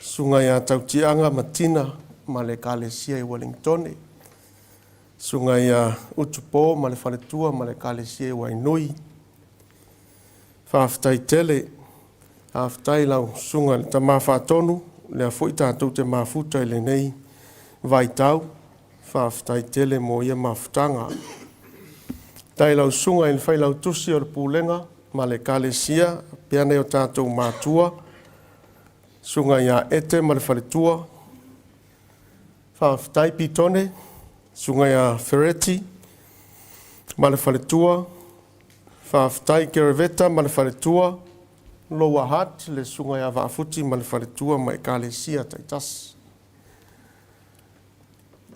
susuga ia Tautiaga ma Tina ma le Ekalesia i Ueligitone, susuga ia Utupo ma le faletua ma le Ekalesia i Wainui. Faafetai tele. Faafetai i lau susuga i le Tama Faatonu, lea foi tatou te mafuta i lenei vaitau. Faafetai tele mo ia mafutaga. Faafetai i lau susuga i le Failautusi o le Pulega ma le Ekalesia, faapea nai o tatou matua, susuga ia Ete ma le faletua. Faafetai Pitone, susuga ia Fereti ma le faletua. Faafetai Kereveta ma le faletua. Lower Hutt, le susuga ia Vaafuti ma le faletua ma Ekalesia taitasi.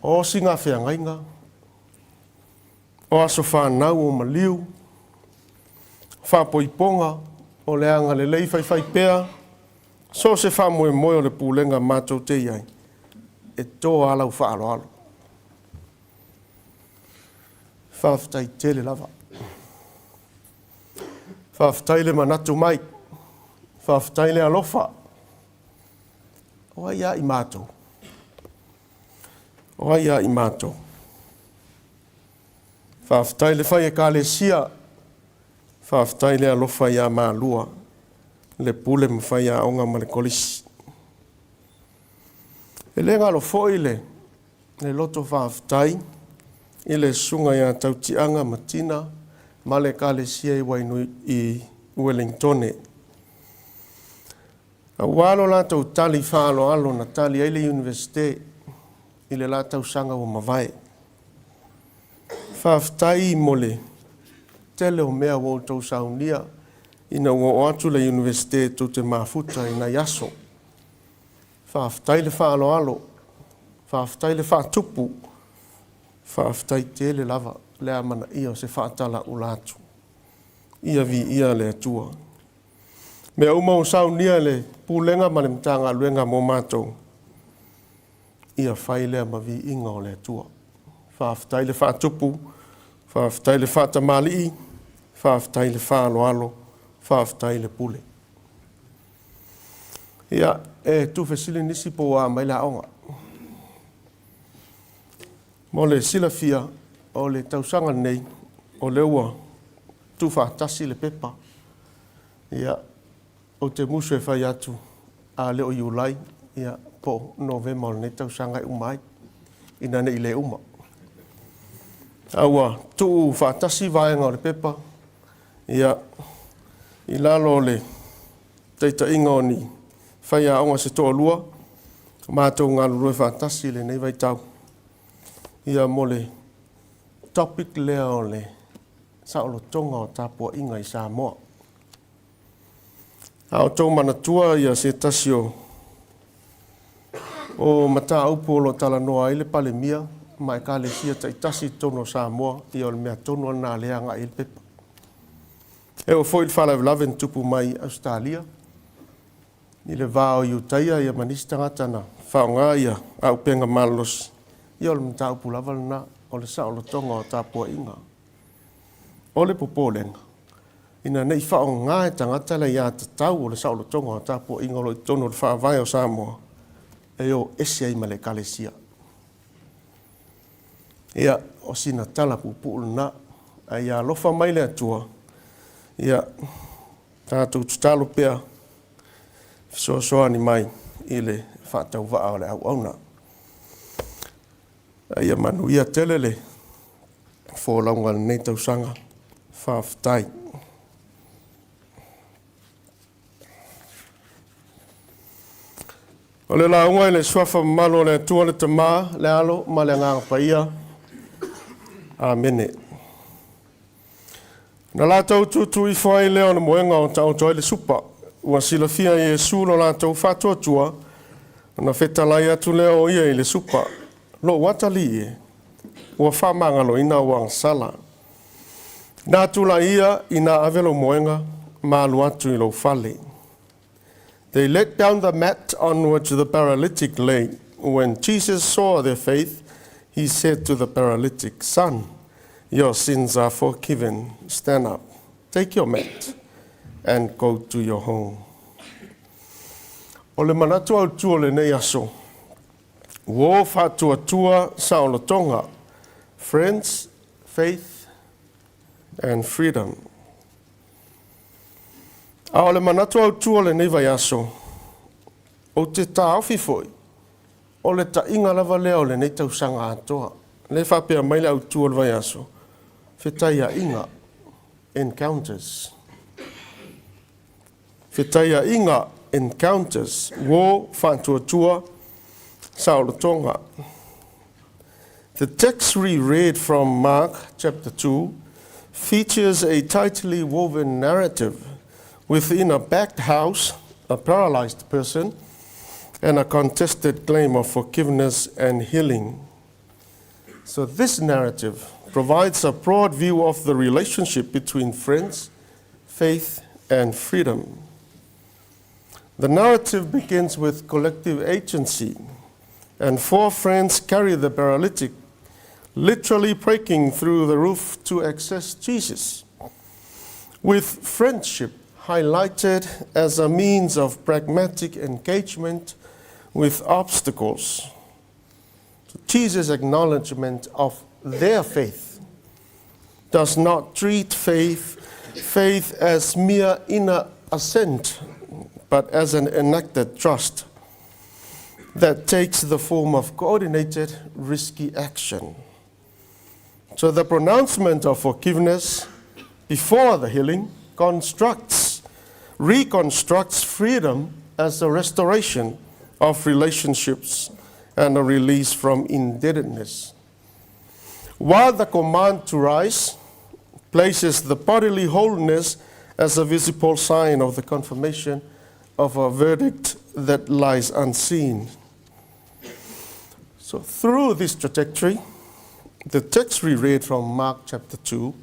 O siga feagaiga, o aso fanau o maliu, faapoipoga, o le agalelei faifaipea, so o se faamoemoe o le pulega matou te i ai, e toa lau faaaloalo. Faafetai tele lava. Faafetai le manatu mai. Faafetai le alofa. O ai a i matou? O ai a i matou? Faafetai le fai Ekalesia. Faafetai le alofa iā Malua, le pule ma faiaoga ma le kolisi. E le galo foi le loto faafetai i le susuga ia Tautiaga ma Tina ma le Ekalesia i Wainui i Ueligitone. Aua lo latou tali faaaloalo na tali ai le Iunivesite i le la tausaga ua mavae. Faafetai mo le tele o mea ua outou saunia ina ua oo atu le Iunivesite tou te mafuta i nai aso. Faafetai le faaaloalo, faafetai le faatupu, faafetai tele lava le amanaia o se faatalaula atu. Ia viia le Atua. Mea uma ua saunia e le Pulega ma le Matagaluega mo matou, ia fai lea ma viiga o le Atua. Faafetai le faatupu, faafetai le faatamalii, Faafetai le faaaloalo, faafetai le pule. Ia, e tuufesili nisi po ua a mai le aoga. Mo le silafia, o le tausaga lenei, o lea ua tuufaatasi le pepa. Ia, ou te musu e fai atu, a le o Iulai, ia, po o Novema o lenei tausaga e uma ai, ina ne i le uma. A ua tuufaatasi vaega o le pepa, ia, i lalo o le taitaiga o ni faiaoga se toalua, matou galulue faatasi i lenei vaitau, ia, mo le topic lea o le saolotoga o tapuaiga i Samoa. A o outou manatua ia se tasi o o mataupu o lo o talanoa ai le Palemia ma Ekalesia taitasi i totonu o Samoa, ia o le mea tonu lava lena lea e agai ai le pepa. E oo foi i le faalavelave na tupu mai i Ausetalia i le va o Iutaia ia ma nisi tagata na faaaoga ia auupega malolosi, ia o le mataupu lava lena, o le saolotoga o tapuaiga. O le popolega, ina ne i faaaoga e tagata le aiatatau o le saolotoga o tapuaiga o lo o i totonu o le Faavae o Samoa e o ese ai ma le Ekalesia. Ia, o sina tala puupuu lena, ae ia alofa mai le Atua, ia, tatou tatalo pea fesoasoani mai i le faatauvaa o le auauna. A ia manuia tele le folauga o lenei tausaga. Faafetai. O le lauga i le suafa mamalu o le Atua le Tama, le Alo ma le Agaga Paia. Amene. Na latou tutu ifo ai lea o le moega o taoto ai le supa. Ua silafia e Iesu lo latou faatuatua, ona fetalai atu lea o ia i le supa, Lou atalii e, ua faamagaloina ou agasala. Na tulai ia ina ave lou moega ma alu atu i lou fale. They let down the mat on which the paralytic lay. When Jesus saw their faith, he said to the paralytic, Son, your sins are forgiven. Stand up, take your mat, and go to your home. O le manatu autu o lenei aso, ua faatuatua saolotoga, friends, faith, and freedom. A o le manatu autu o lenei vaiaso, ou te taofi foi, o le taiga lava lea o lenei tausaga atoa. Le faapea mai le autu o le vaiaso, fetaiaiga, encounters. Fetaiaiga, encounters, ua faatuatua saolotoga. The text we read from Mark chapter 2 features a tightly woven narrative within a packed house, a paralyzed person, and a contested claim of forgiveness and healing. So, this narrative provides a broad view of the relationship between friends, faith, and freedom. The narrative begins with collective agency, and four friends carry the paralytic, literally breaking through the roof to access Jesus. With friendship highlighted as a means of pragmatic engagement with obstacles. Jesus' acknowledgement of their faith does not treat faith as mere inner assent, but as an enacted trust that takes the form of coordinated, risky action. So the pronouncement of forgiveness before the healing reconstructs freedom as a restoration of relationships and a release from indebtedness. While the command to rise places the bodily wholeness as a visible sign of the confirmation of a verdict that lies unseen. So, through this trajectory, the text we read from Mark chapter 2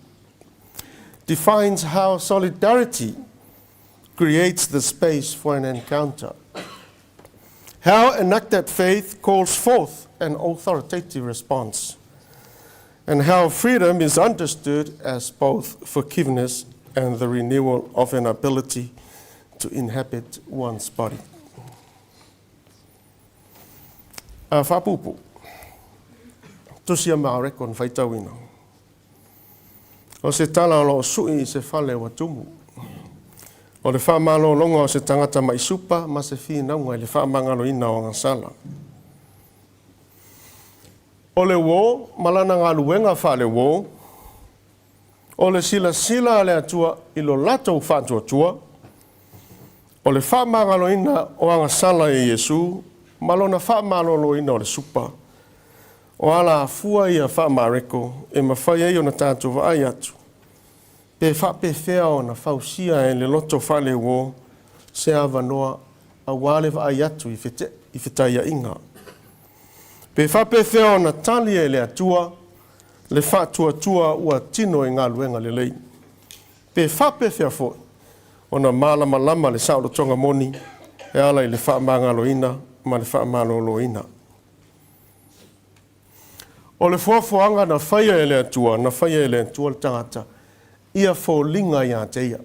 defines how solidarity creates the space for an encounter. How enacted faith calls forth an authoritative response, and how freedom is understood as both forgiveness and the renewal of an ability to inhabit one's body. A faapuupuu, tusi a Mareko na faitauina. O se tala o lo o sui i se fale ua tumu. O le faamalologa o se tagata ma'i supa ma se finauga i le faamagaloina o agasala. O le uō ma lana galuega faale-uō, o le silasila a le Atua i lo latou faatuatua, o le faamagaloina o agasala e Iesu ma lona faamaloloina o le supa, o alafua ia faa-Mareko e mafai ai ona tatou vaai atu pe faapefea ona fausia e le loto faaleuō se avanoa aua le vaai atu i fetaiaiga. Pe faapefea ona tali e le Atua le faatuatua ua tino i galuega lelei. Pe faapefea foi ona malamalama le saolotoga moni e ala i le faamagaloina ma le faamaloloina. O le foafoaga na faia e le Atua, na faia e le Atua le tagata ia foliga ia te ia.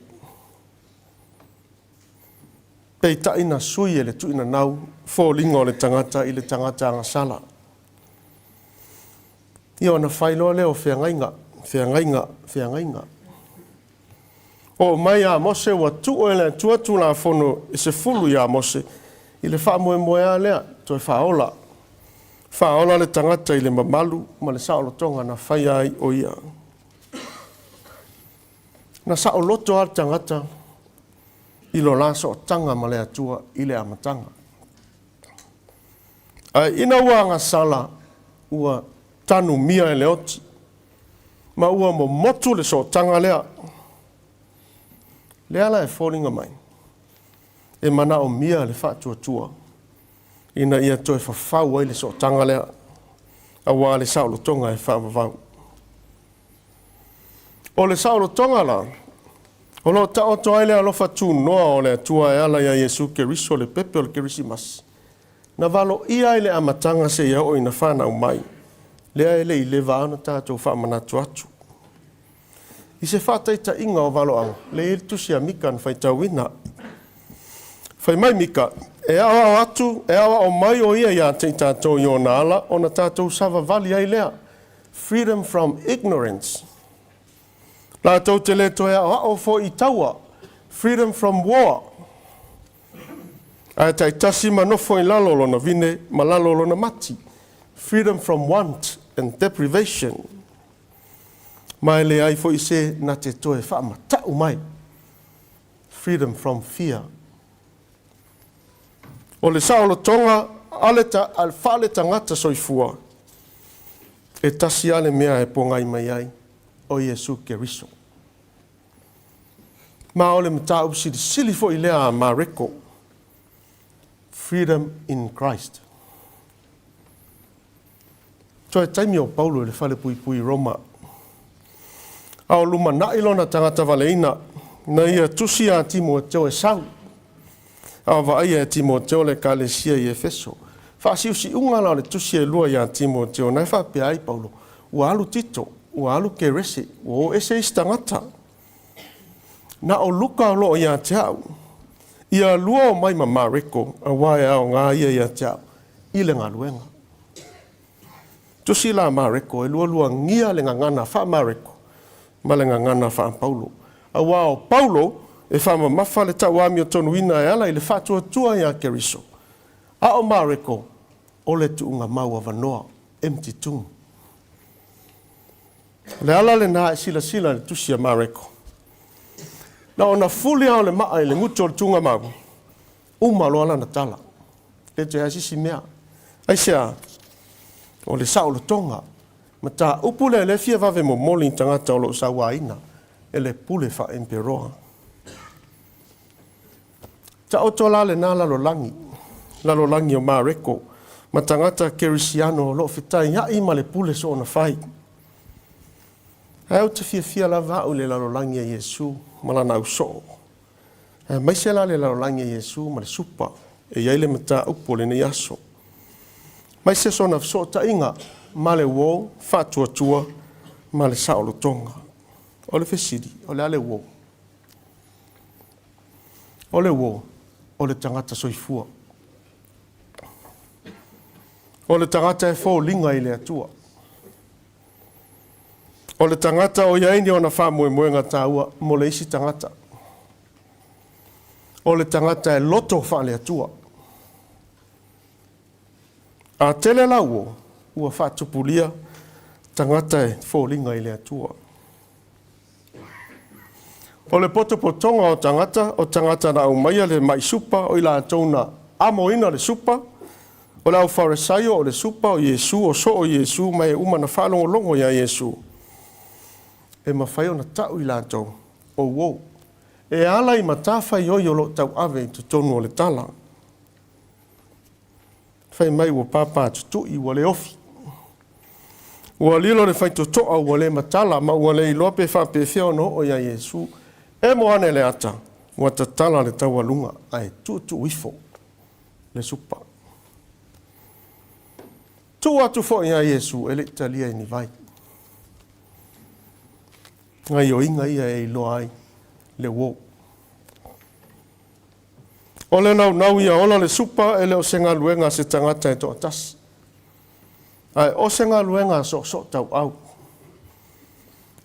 Peitai na sui e le tuuinanau foliga o le tagata i le tagata agasala. Ia ona fai loa lea o feagaiga, feagaiga, feagaiga. Oo mai ia Mose ua tuu e le Atua Tulafono e 10 ia Mose i le faamoemoe lea toe faaola. Faaola le tagata i le mamalu ma le saolotoga na faia ai o ia. Na saoloto lava le tagata i lo la sootaga ma le Atua i le amataga. Ae ina ua agasala ua tanumia e le oti, ma ua momotu le sootaga lea. Lea la e foliga mai, e manaomia le faatuatua ina ia toe fafau ai le sootaga lea, aua le saolotoga e faavavau. O le saolotoga la, o lo o taoto ai le alofa tunoa o le Atua e ala iā Iesu Keriso le pepe o le Kerisimasi, na valoia ai le amataga seia oo ina fanau mai, lea e le i leva ona tatou faamanatu atu. I se faataitaiga o valoaga, lea e i ai le tusi a Mika na faitauina. Fai mai Mika, e aoao atu, e aoao mai o ia iā te i tatou i ona ala, ona tatou savavali ai lea. Freedom from ignorance. Latou te le toe aoao foi i taua. Freedom from war. Ae taitasi ma nofo i lalo o lona vine ma lalo o lona mati. Freedom from want and deprivation. Ma e leai foi se na te toe faamata'u mai. Freedom from fear. O le saolotoga a le faaletagata soifua, e tasi lava le mea e pogai mai ai, o Iesu Keriso. Ma o le mataupu silisili foi lea a Mareko, Freedom in Christ. Toe taimi o Paulo i le falepuipui i Roma, a o lumanai lona tagata valeina, na ia tusi iā Timoeteo e sau, a o vaaia e Timoeteo le Ekalesia i Efeso. Faasiusiuga la o le tusi e lua iā Timoeteo, na e faapea ai Paulo, Ua alu Tito, ua alu Kerese, ua o ese isi tagata. Na o Luka o lo o ia te au. Ia lua omai ma Mareko, aua e aoga ia ia te au i le galuega. Tusi la Mareko e lualuagia le gagana faa-Mareko ma le gagana faa-Paulo, aua o Paulo e faamamafa le tauamiotonuina e ala i le faatuatua iā Keriso, a o Mareko o le tuugamau avanoa, empty tomb. O le ala lena e silasila i le tusi a Mareko. Na ona fuli lava o le maa i le gutu o le tuugamau, uma loa lana tala. Le toe ai se isi mea. Aisea? O le saolotoga. Mataupu lea lea e fia vave momoli i tagata o lo o sauaina e le pule faa-emperoa. Taoto la lena lalolagi, lalolagi o Mareko, ma tagata Kerisiano o lo o fetaia'i ma le pule soona fai. Ae ou te fiafia lava au i le lalolagi a Iesu ma lana ausoo. Aemaise la le lalolagi a Iesu ma le supa e i ai le mataupu o lenei aso. Aemaise sona fesootaiga ma le uo faatuatua ma le saolotoga. O le fesili, o le a le uo? O le uo, o le tagata soifua. O le tagata e foliga i le Atua. O le tagata o i ai ni ona faamoemoega taua mo le isi tagata. O le tagata e loto faale-Atua. A tele la uo, ua faatupulia tagata e foliga i le Atua. O le potopotoga o tagata, o tagata na aumaia le mai supa, o i latou na amoina le supa, o le aufarisaio, o le supa, o Iesu, o soo o Iesu, ma e uma na faalogologo iā Iesu. E mafai ona ta'u i latou, o uo, e ala i matafaioi o lo o tauave i totonu o le tala. Fai mai ua pāpātutu'i, ua le ofi. Ua lilo le faitotoa, ua le matala, ma ua le iloa pe faapefea ona oo iā Iesu. Emo ane le ata, ua tatala le taualuga, ae tuutuu ifo le supa. Tuu atu foi iā Iesu e le i talia i ni vai. Gaioiga ia e iloa ai le uo. O le naunau ia ola le supa e le o se galuega a se tagata e toatasi, ae o se galuega a soosoo tauau,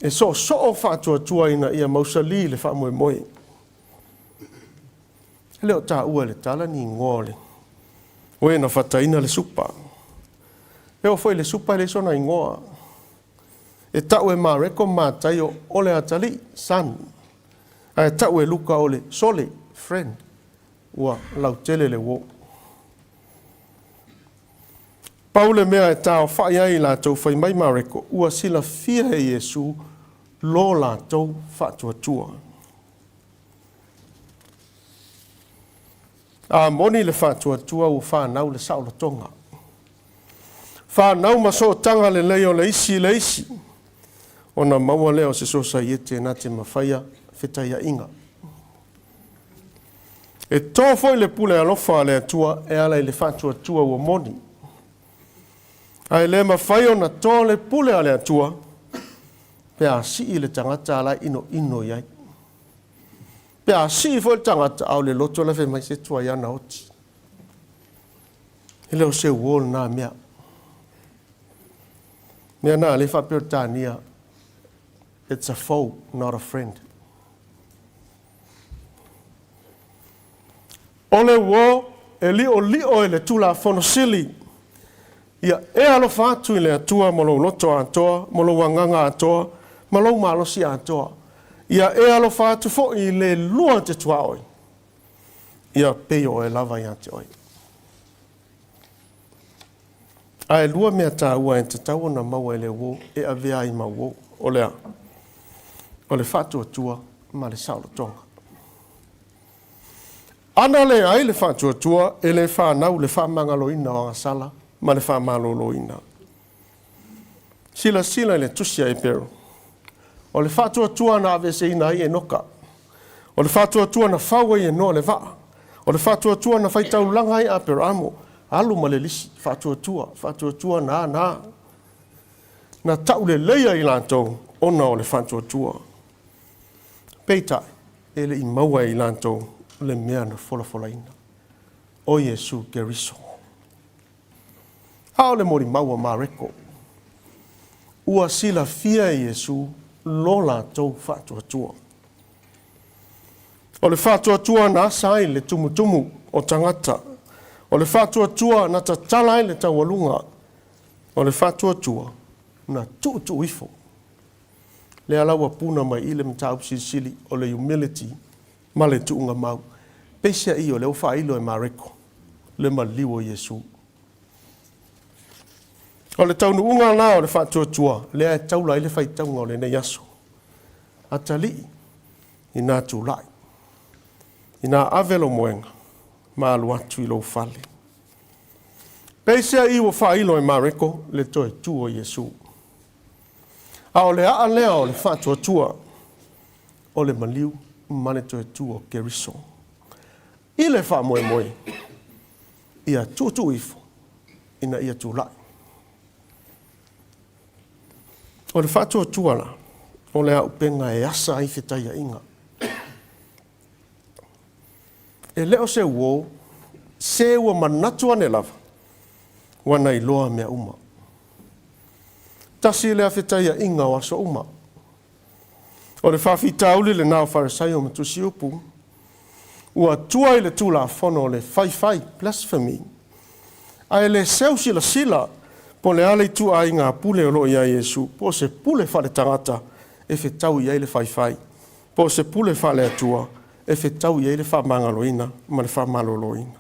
e soosoo faatuatua ina ia mausali le faamoemoe. E le o taua e le tala ni igoa o le o e na fataina le supa. E oo foi i le supa e leai sona igoa. E tau e Mareko ma Mataio o le atalii, son, ae tau e Luka o le sole, friend, ua lautele le uo. Pau le mea e taaofai ai i latou, fai mai Mareko, ua silafia e Iesu lo latou faatuatua. A moni le faatuatua ua fanau le saolotoga. Fanau ma sootaga lelei o le isi i le isi, ona maua lea o se sosaiete na te mafaia fetaiaiga. E to foi le pule alofa a le Atua e ala i le faatuatua ua moni. Ae le mafai ona to le pule a le Atua pe a sii le tagata a la e inoino i ai. Pe a sii foi le tagata, a o le loto la e fai mai se tuai ana oti. E le o se uo lena mea. Mea na le faa-Peretania, it's a foe, not a friend. O le uo e li'oli'o e le Tulafono Sili, ia e alofa atu i le Atua ma lou loto atoa, ma lou agaga atoa, ma lou malosi atoa. Ia e alofa atu foi i le lua te tuaoi, ia pei o oe lava ia te oe. Ae lua mea taua e tatau ona maua e le uo e avea ai ma uo, o le a? O le faatuatua ma le saolotoga. Ana leai le faatuatua, e le fanau le faamagaloina o agasala ma le faamaloloina. Silasila i le tusi a Eperu. O le faatuatua na aveeseina ai Enoka. O le faatuatua na fau ai e Noa le vaa. O le faatuatua na faitaulaga ai Aperamo. Alu ma le lisi, faatuatua, faatuatua na na. Na tauleleia i latou ona o le faatuatua. Peitai, e le i maua e i latou le mea na folafolaina, o Iesu Keriso. A o le molimau a Mareko, ua silafia e Iesu lo latou faatuatua. O le faatuatua na asa ai le tumutumu o tagata. O le faatuatua na tatala ai le taualuga. O le faatuatua na tuutuu ifo. Lea la ua puna mai i le mataupu silisili o le humility ma le tuuga mau. Peiseai o lea ua faailo e Mareko le maliu o Iesu. O le taunuuga la o le faatuatua lea e taula ai le faitauga o lenei aso. Atalii, inā tulai, inā ave lou moega ma alu atu i lou fale. Peiseai ua faailo e Mareko le toe tu o Iesu. A o le aa lea o le faatuatua o le maliu ma le toe tu o Keriso. I le faamoemoe ia tuutuu ifo ina ia tulai. O le faatuatua la, o le auupega e asa ai fetaiaiga. E le o se uō, se ua manatu ane lava, ua na iloa mea uma. Tasi lea fetaiaʻiga o aso uma. O le faafitauli lena o Farisaio ma Tusiupu, ua tua i le Tulafono o le faifai, blasphemy, ae le seu silasila po o le a le ituaiga pule o lo o i a Iesu, po o se pule faaletagata e fetau i ai le faifai, po o se pule faale-Atua e fetau i ai le faamagaloina ma le faamaloloina.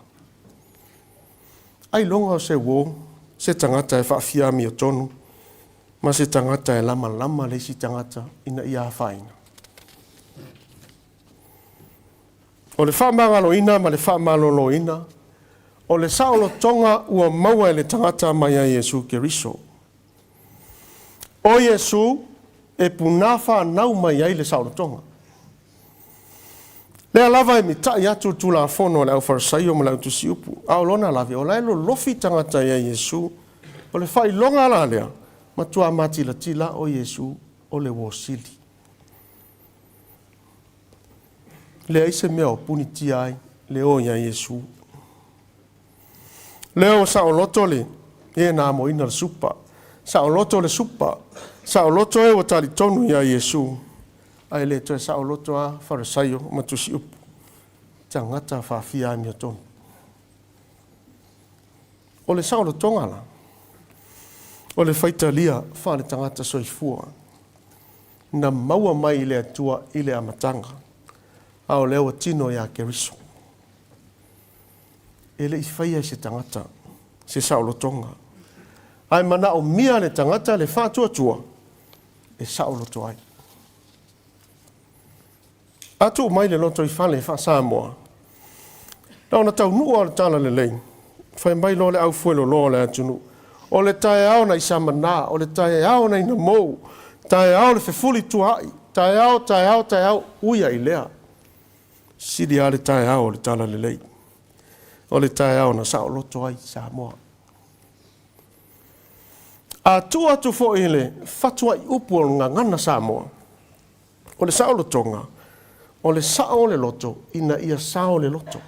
Ailoga o se uo se tagata e faafia amiotonu ma se tagata e lamalama le isi tagata ina ia afaina. O le faamagaloina ma le faamaloloina, o le saolotoga ua maua e le tagata mai a Iesu Keriso. O Iesu e punā whānau mai ai le saolotoga. Lea lava e mitaʻi atu le Tulafono a le Aufarisaio ma le Autusiupu, a o lona lave, o la e lolofi tagata ia Iesu. O le faailoga la lea, matuā matilatila o Iesu o le uo sili. Leai se mea o punitia ai le o ia Iesu. Lea ua saoloto le e na amoina le supa, saoloto le supa, saoloto e ua talitonu ia Iesu, ae le toe saoloto a Farisaio ma Tusiupu, tagata faafia amiotonu. O le saolotoga la, o le faitalia faaletagata soifua na maua mai i le Atua i le amataga, a o lea ua tino ia Keriso. E le i faia e se tagata se saolotoga, ae manaomia le tagata le faatuatua e saoloto ai. A tuu mai le lotoifale faa-Samoa, na ona taunuu lava o le talalelei, fai mai loa le aufueloloa o le atunuu, o le taeao na i Samana, o le taeao na i Namou, taeao le fefulituaai, taeao, taeao, taeao, ui ai lea. Sili lava le taeao o le talalelei, o le taeao na saoloto ai Samoa. A tuu atu foi i le fatuaiupu o le gagana Samoa, o le saolotoga, o le sao o le loto ina ia sao le loto.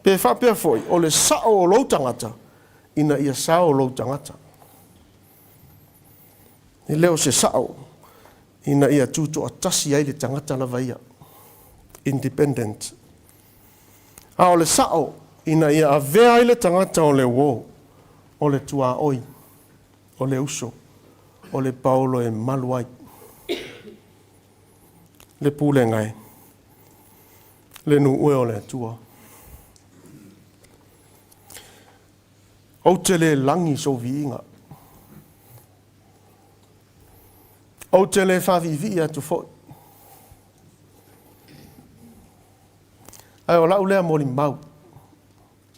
Pe faapea foi, o le sao o lou tagata ina ia sao lou tagata. E le o se sao ina ia tutoatasi ai le tagata lava ia, independent. A o le sao ina ia avea ai le tagata o le uo, o le tuaoi, o le uso, o le paolo e malu ai le pulega e le nuu e o le Atua. Ou te le lagi sou viiga. Ou te le faaviivii atu foi. Ae o lau lea molimau,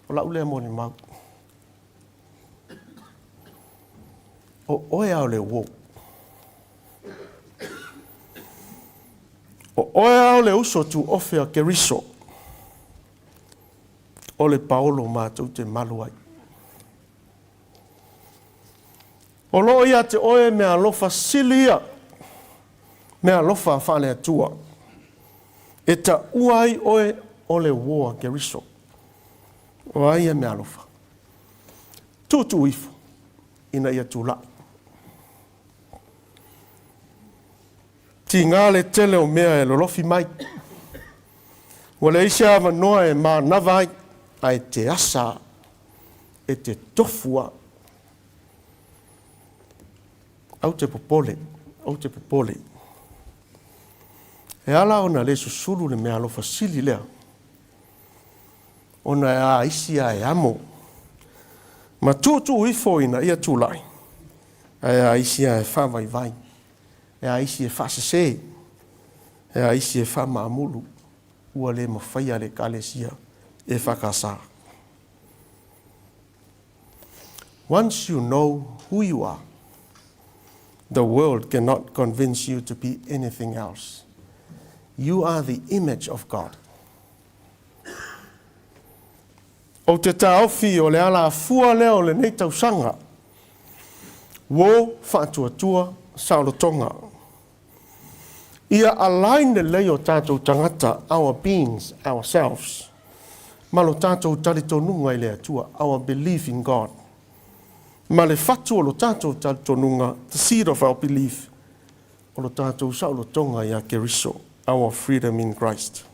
o lau lea molimau. O oe a o le uo. O oe a o le uso tuofe a Keriso. O le paolo matou te malu ai. O lo o ia te oe meaalofa sili ia, meaalofa faale-Atua, e taua ai oe o le uo a Keriso. O a ia meaalofa? Tuutuu ifo ina ia tulai. Tiga le tele o mea e lolofi mai. Ua leai se avanoa e manava ai, ae te asa e te tofu a. Ou te popole, ou te popole. E ala ona le susulu le meaalofa sili lea, ona e aisi a e amo, ma tuutuu ifo ina ia tulai, ae aisi a e faavaivai, e aisi e faasese, e aisi e faamaamulu, ua le mafaia le Ekalesia EFKS. Once you know who you are, the world cannot convince you to be anything else. You are the image of God. Ou te taofi o le alafua lea o lenei tausaga, uo faatuatua saolotoga. Ia align lelei o tatou tagata, our beings, ourselves. ma lo tatou talitonuga i le Atua, our belief in God. Ma le fatu o lo tatou talitonuga, the seed of our belief, o lo tatou saolotoga ia Keriso, our freedom in Christ.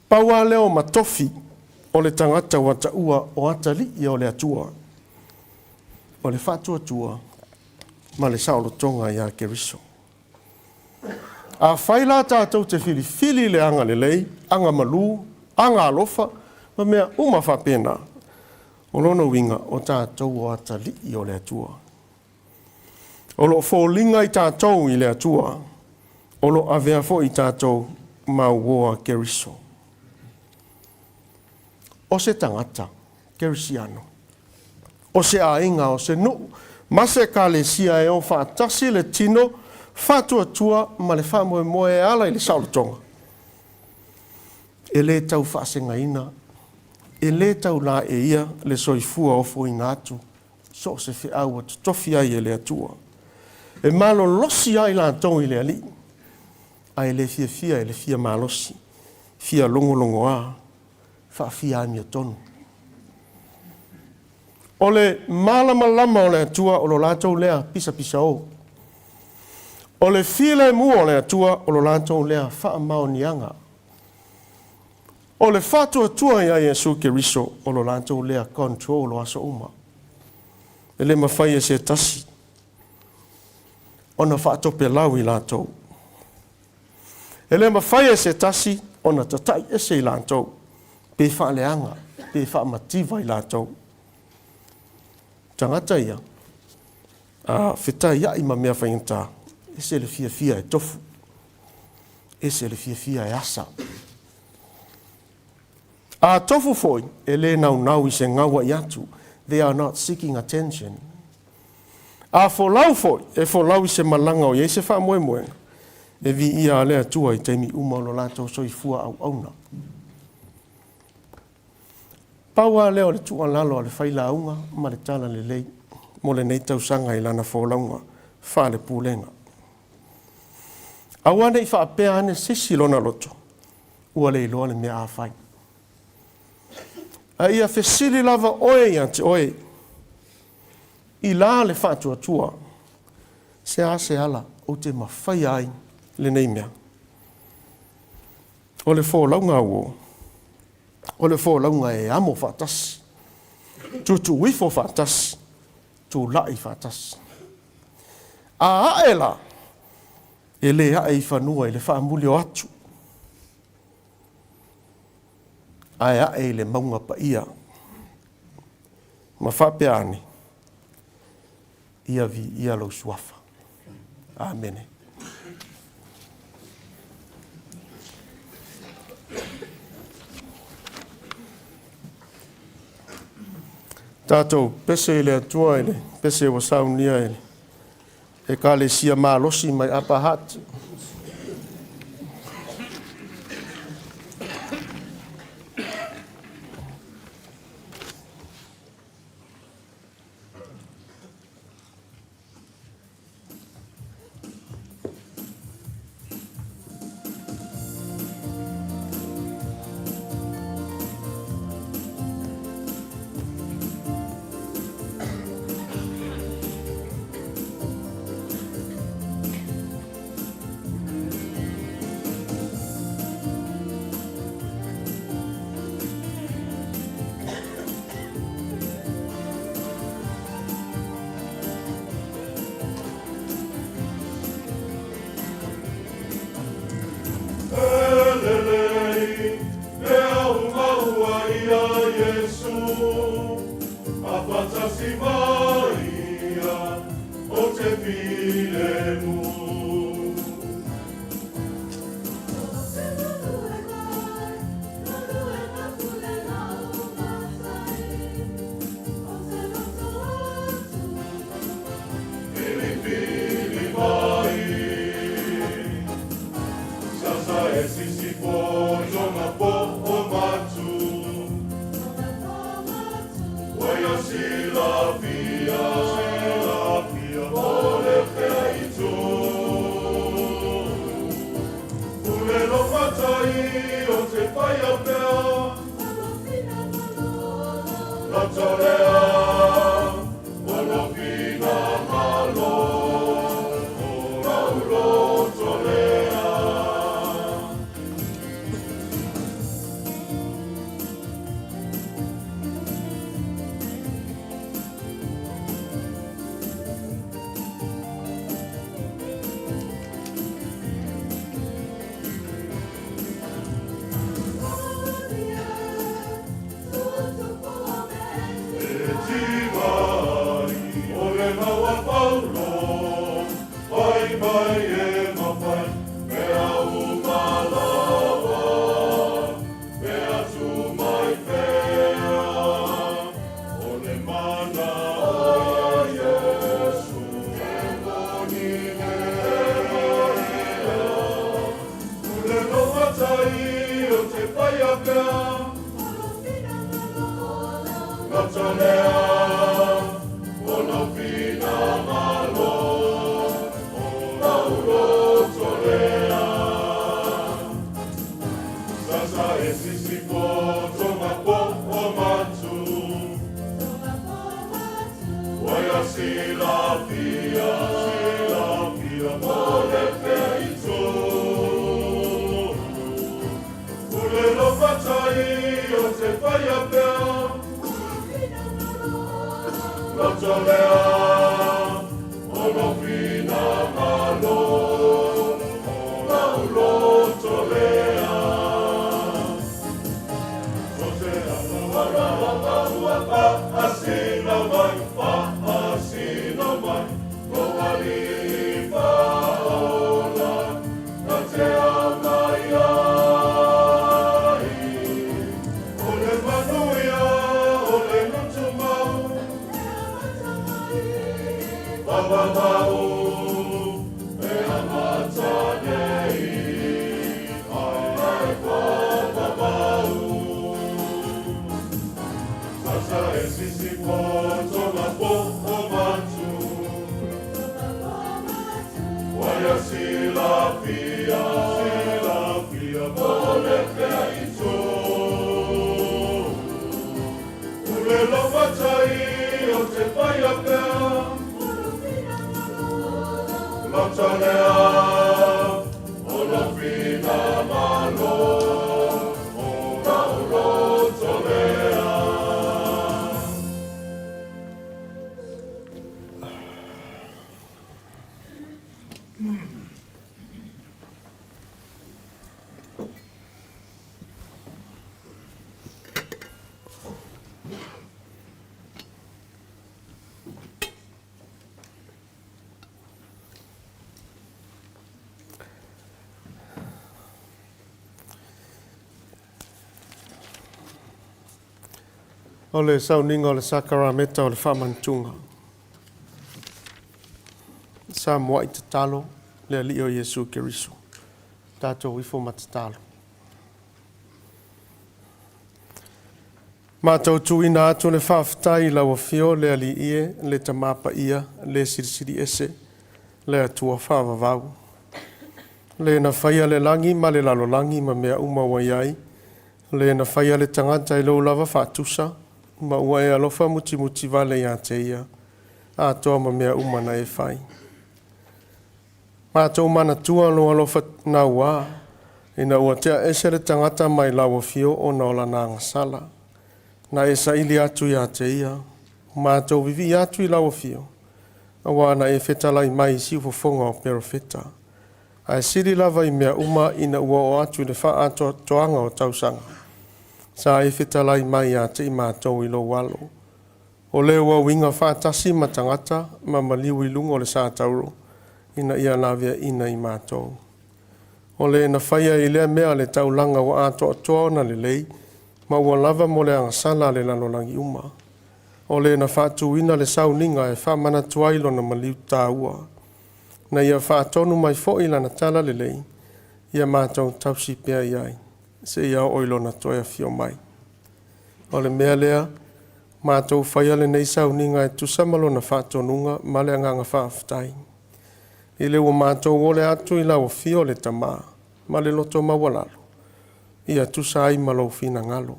Pau lava lea o matofi o le tagata ua taua o atalii o le Atua, o le faatuatua ma le saolotoga ia Keriso. Afai la tatou te filifili le agalelei, agamalu, agaalofa, ma mea uma faapena, o lona uiga o tatou o atalii o le Atua. O lo o foliga i tatou i le Atua, o lo o avea foi i tatou ma uoa Keriso. O se tagata Kerisiano, o se aiga, o se nuu, ma se ekalesia e o faatasi le tino faatuatua ma le faamoemoe e ala i le saolotoga, e le tau faasegaina, e le tau laeia le soifua ofoina atu so o se feau ua totofi ai e le Atua. E malolosi lava i latou i le Alii, ae le fiafia i le fia malosi, fia logologoa, faafia amiotonu. O le malamalama o le Atua o lo latou lea pisapisao. O le filemu o le Atua o lo latou lea faamaoniaga. O le faatuatua ia Iesu Keriso o lo latou lea control o aso uma. E le mafai e se tasi ona faatopelau i latou. E le mafai e se tasi ona tatai ese i latou, pe faaleaga, pe faamativa i latou. Tagata ia, a fetaiai ma mea faigata, ese le fiafia e tofu, ese le fiafia e asa. A tofu foi, e le naunau i se gaua'i atu, they are not seeking attention. A folau foi, e folau i se malaga o i ai se faamoemoega, e viia a le Atua i taimi uma o lo latou soifua auauna. Pau lava lea o le tuualalo a le failauga ma le talalelei mo lenei tausaga i lana folauga faale-pulega. Aua ne i faapea ane se isi lona loto, ua le iloa le mea a fai. A ia fesili lava oe ia te oe, i la le faatuatua, se a se ala ou te mafaia ai lenei mea? O le folauga auo, o le folauga e amo faatasi, tuutuu ifo faatasi, tulai faatasi. A ae la, e le ae i fanua i le faamuli o atu, ae ae i le mauga paia. Ma faapea ane, Ia viia lou suafa. Amene. Tatou pese i le Atua i le pese ua saunia e le Ekalesia malosi mai Upper Hutt. O le sauniga o le sakarameta o le faamanatuga. Sa muai tatalo le Alii o Iesu Keriso. Tatou ifo ma tatalo. Matou tuuina atu le faafetai i lau Afio le Alii e, le Tama Paia, le Silisili Ese, le Atua faavavau, le na faia le lagi ma le lalolagi ma mea uma ua i ai, le na faia le tagata i lou lava faatusa, ma ua e alofa mutimuti vale ia te ia, atoa ma mea uma na e fai. Matou manatua lou alofa naua, ina ua tea ese le tagata mai lau afio ona o lana agasala. Na e saili atu ia te ia, matou vivii atu i lau afio, auā na e fetalai mai i siufofoga o perofeta. Ae sili lava i mea uma ina ua oo atu i le faaatoatoaga o tausaga, sa e fetalai mai ia te i matou i lou Alo, o le ua uiga faatasi ma tagata ma maliu i luga o le sa tauro, ina ia laveaina i matou. O le na faia i lea mea le taulaga ua atoatoa ona lelei, ma ua lava mo le agasala a le lalolagi uma. O le na faatuina le sauniga e faamanatu ai lona maliu taua, na ia faatonu mai foi lana tala lelei, ia matou tausi pea i ai, seia oo i lona toe afio mai. O le mea lea, matou faia lenei sauniga e tusa ma lona faatonuga ma le agaga faafetai. I le ua matou ole atu i lau afio le Tama ma le loto maualalo, ia tusa ai ma lou finagalo,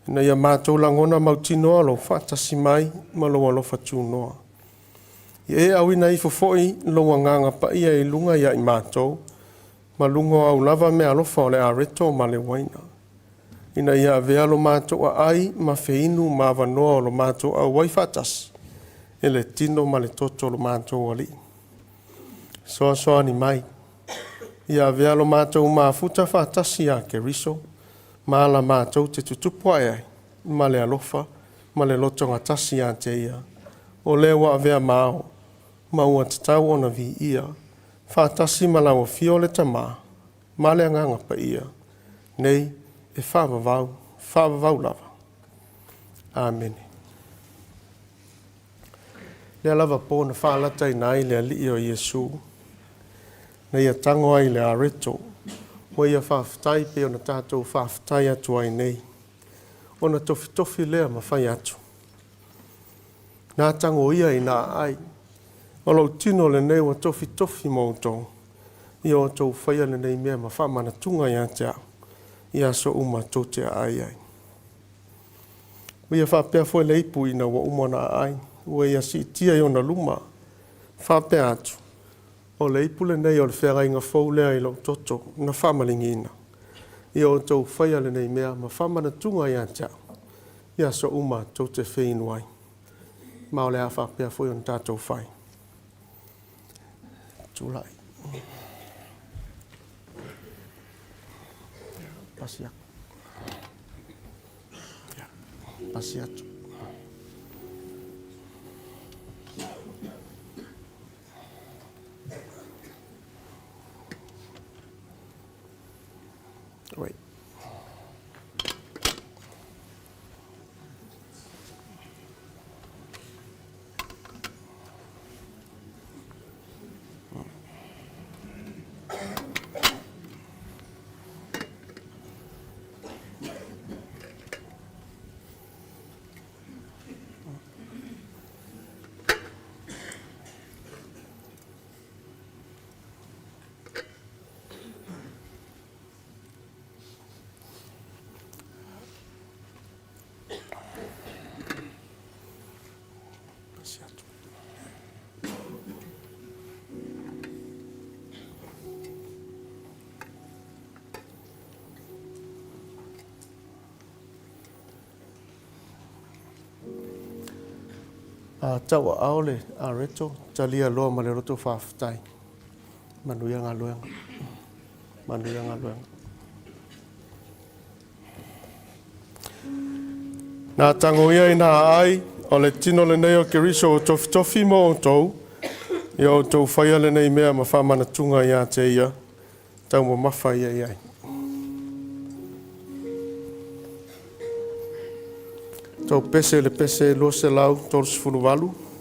ina ia matou lagona mautinoa lou faatasi mai ma lou alofa tunoa. Ia e auina ifo foi lou agaga paia i luga ia i matou, ma luga o au lava meaalofa o le areto ma le uaina, ina ia avea lo matou aai ma feinu ma avanoa o lo matou auai faatasi e le tino ma le toto o lo matou Alii. Fesoasoani mai, ia avea lo matou mafuta faatasi ia Keriso, ma ala matou te tutupu ae ai ma le alofa ma le lotogatasi ia te ia, o lea ua avea ma ao, ma ua tatau ona viia, faatasi ma lau Afio le Tama, ma le Agaga Paia, nei e faavavau, faavavau lava. Amene. Lea lava po na faalataina ai le Alii o Iesu, na ia tago ai i le areto, ua ia faafetai pei ona tatou faafetai atu ai nei, ona tofitofi lea ma fai atu. Na tago ia i na aai, o lou tino lenei ua tofitofi mo outou, ia outou faia lenei mea ma faamanatuga ia te au, i aso uma tou te aai ai. Ua ia faapea foi le ipu ina ua uma ona aai, ua ia siitia i ona luma, faapea atu, O le ipu lenei o le feagaiga fou lea i lou toto na faamaligiina. Ia outou faia lenei mea ma faamanatuga ia te au, i aso uma tou te feinu ai. Ma o le a faapea foi ona tatou fai. tulai. Pasi atu. Pasi atu. Wait. A tauaao le areto, talia loa ma le loto faafetai. Manuia galuega. Manuia galuega. Na tagoia ina aai, o le tino lenei o Keriso ua tofitofi mo outou, ia outou faia lenei mea ma faamanatuga ia te ia, taumamafa ia i ai. Tou pese le pese 238.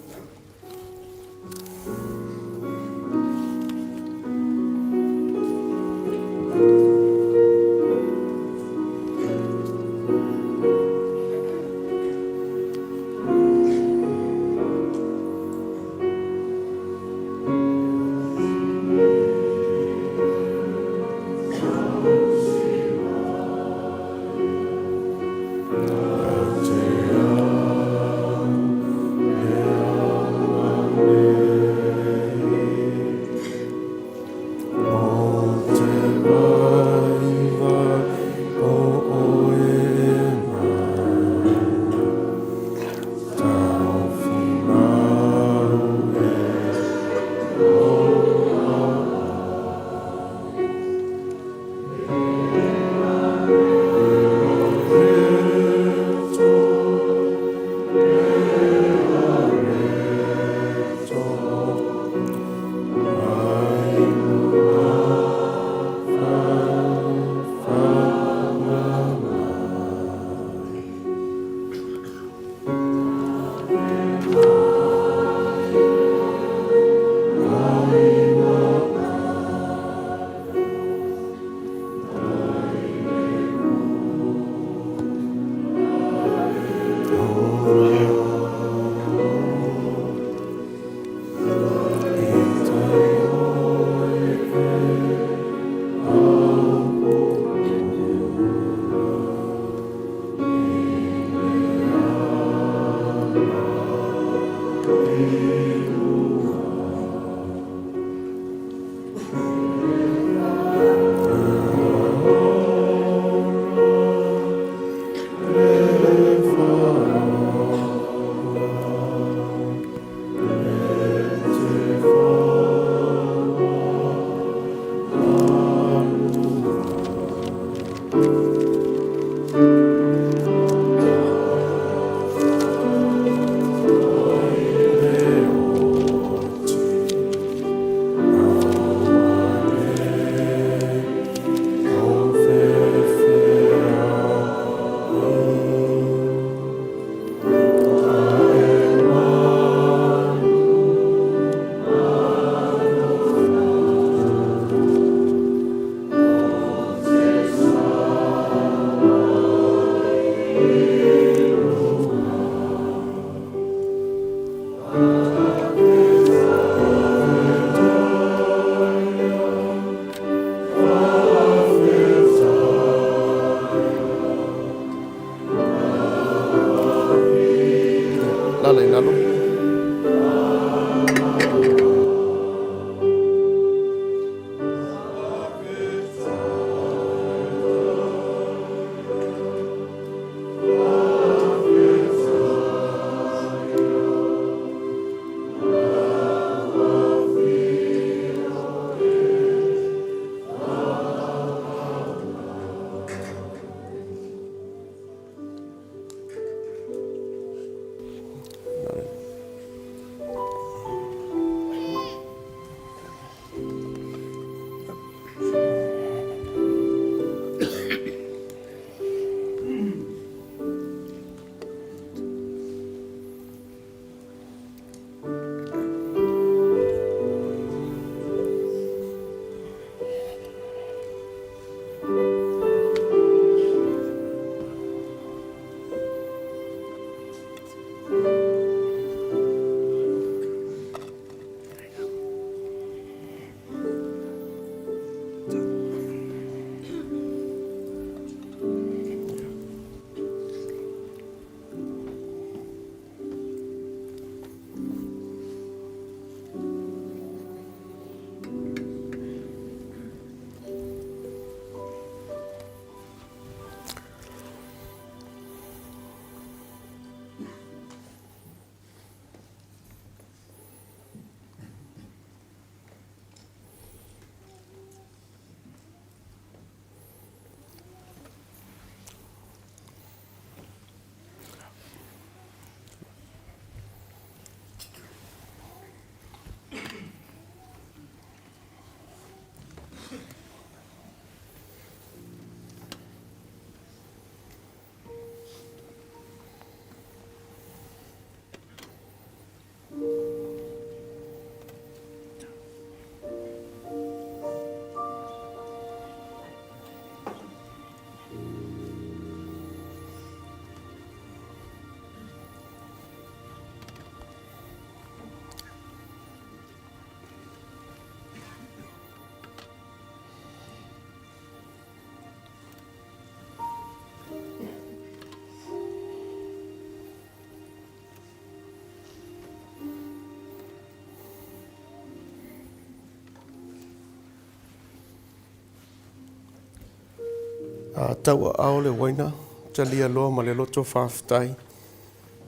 A tauaao le uaina, talia loa ma le loto faafetai,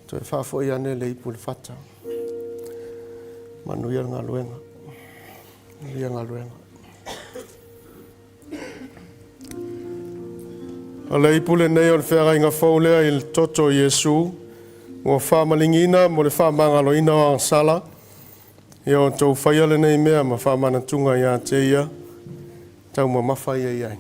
toe faafoi ane le ipu i le fata. Manuia le galuega. Manuia galuega. O le ipu lenei o le feagaiga fou lea i le toto o Iesu, ua faamaligiina mo le faamagaloina o agasala. Ia outou faia lenei mea ma faamanatuga ia te ia, taumamafa ia i ai.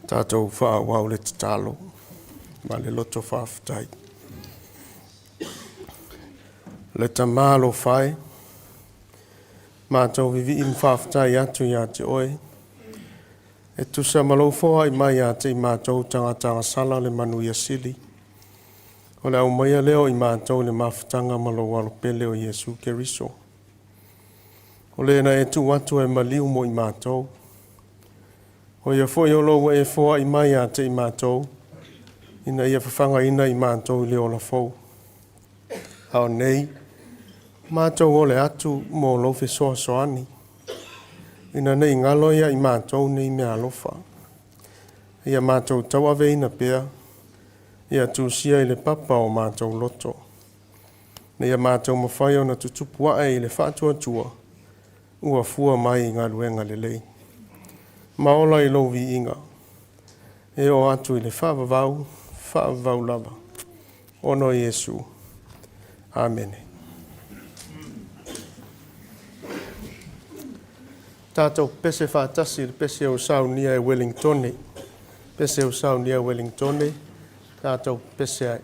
Tatou faaauau le tatalo ma le loto faafetai. Le Tama alofa e, matou vivii ma faafetai atu ia te Oe, e tusa ma lou foai mai ia te i matou tagata agasala le manuia sili, o le aumaia lea o i matou i le mafutaga ma lou Alo pele o Iesu Keriso. O le na e tuu atu e maliu mo i matou. O ia foi o lo ua e foai mai ia te i matou, ina ia fafagaina i matou i le ola fou. A o nei, matou ole atu mo lou fesoasoani, ina nei galo ia i matou nei mea alofa. Ia matou tauaveina pea, ia tusia i le papa o matou loto. Ina ia matou mafai ona tutupu ae i le faatuatua, ua fua mai i galuega lelei. Ma ola i lou viiga, e oo atu i le faavavau, faavavau lava. Ona o Iesu. Amene. Tatou pese faatasi i le pese ua saunia e Ueligitone. Pese ua saunia e Ueligitone, tatou pese ai.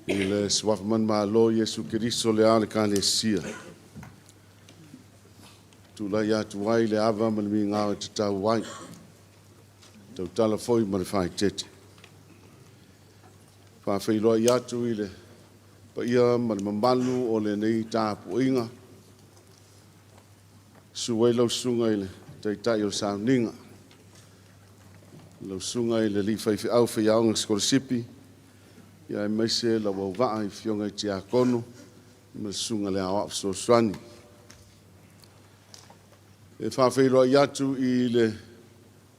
I le Suafa Manumalo o Iesu Keriso le Ao o le Ekalesia, tulai atu ai le ava ma le migao e tatau ai, tautala foi ma le faaeteete. Faafeiloai atu i le paia ma le mamalu o lenei tapuaiga, susu ai lau susuga i le Taitai o le Sauniga, lau susuga i le Alii Faifeau Faiaoga Sikolasipi, ia aemaise lau auvaa i Afioga i Tiakono ma le Susuga i le Aoao Fesoasoani. E faafeiloai atu i le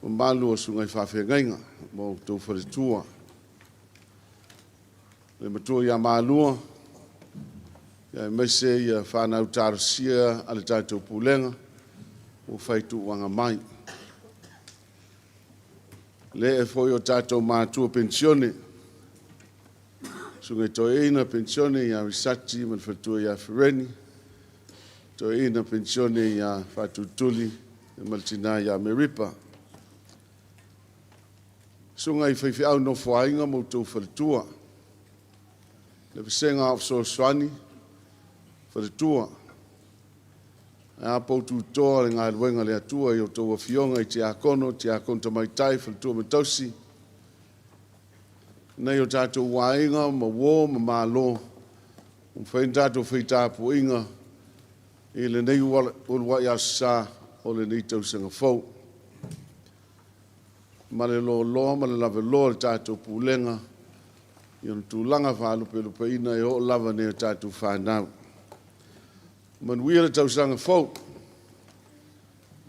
mamalu o susuga i faafeagaiga ma outou faletua, le matua ia Malua, aemaise ia fanau talosia a le tatou pulega ua fai tuuaga mai. Le e foi o tatou matua penisione, Susuga i Toeaina penisione ia Risati ma le faletua ia Fereni, Toeaina penisione ia Faatulituli ma le tina ia Meripa. Susuga i faifeau nofoaaiga ma outou faletua, le vasega o fesoasoani, faletua, ae a poututoa o le galuega a le Atua i a outou afioga i Tiakono, Tiakono Tamaitai, Faletua ma Tausi, nai o tatou aiga ma uo ma malo, ua mafai ona tatou fai tapuaiga i lenei uluai Aso Sa o lenei tausaga fou. Ma le loaloa ma le lavaloa o le tatou pulega i ona tulaga faalupelupeina e oo lava i nai a tatou fanau. Manuia le tausaga fou,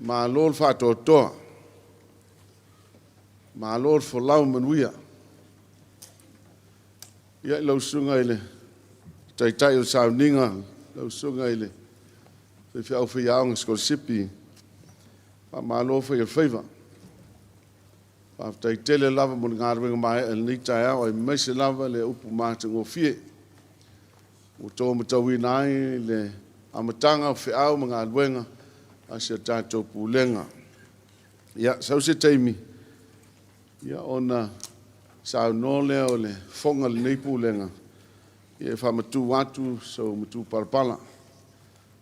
malo le faatoatoa, malo le folau manuia. Ia, lau Susuga i le Taitai o le Sauniga, lau Susuga i le Faifeau Faiaoga Sikolasipi, faamalo fai o le faiva. Faafetai tele lava mo le galuega maeaea i lenei taeao aemaise lava le upu matagofie ua outou matauina ai le amataga o feau ma galuega a si a tatou Pulega. Ia, sau se taimi ona saunoa lea o le fofoga o lenei Pulega e faamatuu atu sou matupalapala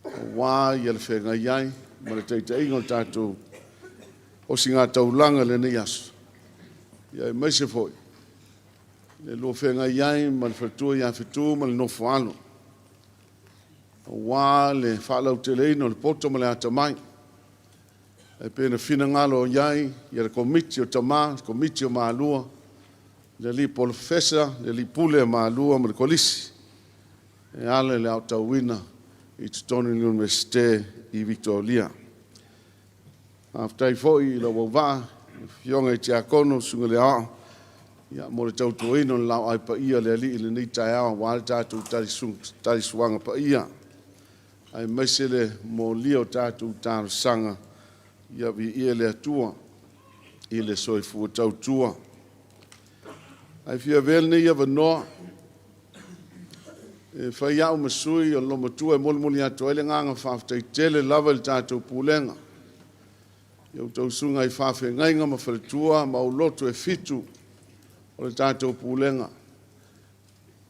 aua le feagai ai ma le taitaiga o le tatou Ositaulaga i lenei aso, aemaise foi le lua feagai ai ma le faletua ia Fetu ma le nofo a alo, aua le faalauteleina o le poto ma le atamai e pei ona finagalo i ai le Komiti o Tama, le Komiti o Malua, le Alii Polofesa, le Alii Pule o Malua ma le Kolisi e ala i le aotauina i totonu o le Iunivesite i Vitoria. Faafetai foi i lou auvaa, le Afioga i Tiakono, Susuga i le Aoao mo le tautuaina o le Laoai Paia o le Alii i lenei taeao aua le tatou talisuaga paia, aemaise le molia o tatou talosaga, ia viia le Atua i le soifua tautua. Ae fia avea lenei avanoa e fai au ma sui o le Loomatua e molimoli atu ai le agaga faafetai tele lava i le tatou Pulega, i a outou susuga i faafeagaiga ma faletua ma aulotu e fitu o le tatou Pulega.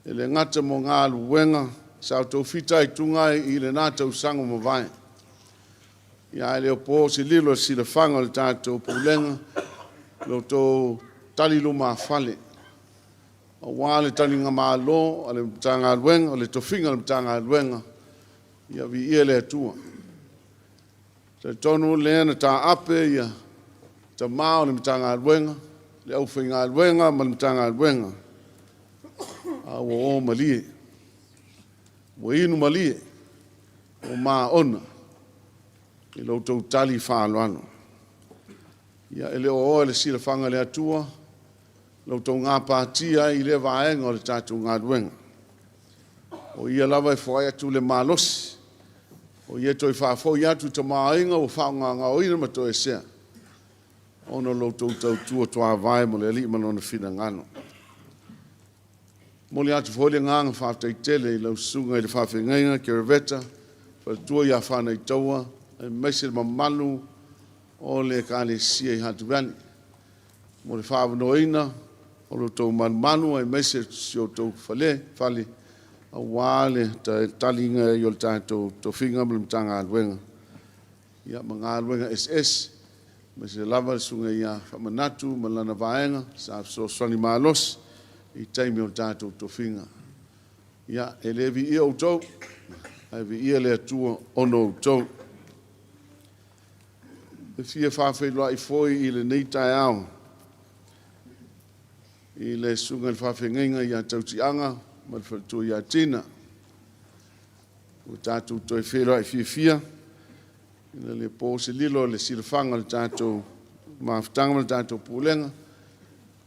E le gata mo galuega sa outou fitaituga ai i lena tausaga ua mavae, ae le o po se lilo i le silafaga a le tatou Pulega i lo outou tali lumafale aua le taligamalo a le Matagaluega, o le tofiga a le Matagaluega, ia viia le Atua. E talitonu lea na taape tama o le Matagaluega, le aufaigaluega ma le Matagaluega, a ua o malie, ua inu malie, ua maona i la outou tali faaaloalo. Ia, e le o oa i le silafaga a le Atua lo outou gapatia ai i lea vaega o le tatou galuega. O Ia lava e foai atu le malosi, o Ia e toe faafoi atu le tamaoaiga ua faagaogaoina ma toesea ona o lo outou tautua tuavae mo le Alii ma Lona finagalo. E momoli atu foi le agaga faafetai tele i lau Susuga i le Faafeagaiga Keraveta, faletua ia Fanaitoa, aemaise le mamalu o le Ekalesia i Hart Valley mo le faaavanoaina. o lo outou malumalu aemaise si outou fale, fale aua le taliga ai o le tatou tofiga ma le Matagaluega, ia ma galuega eseese, aemaise lava le Susuga ia Faamanatu ma lana vaega sa fesoasoani malosi i taimi o le tatou tofiga. Ia, e le viia outou, ae viia le Atua ona o outou. E fia faafeiloai foi i lenei taeao i le Susuga i le Faafeagaiga ia Tautiaga ma le Faletua ia Tina. Ua tatou toe feiloai fiafia ina le po se lilo i le silafaga o le tatou mafutaga ma le tatou pulega.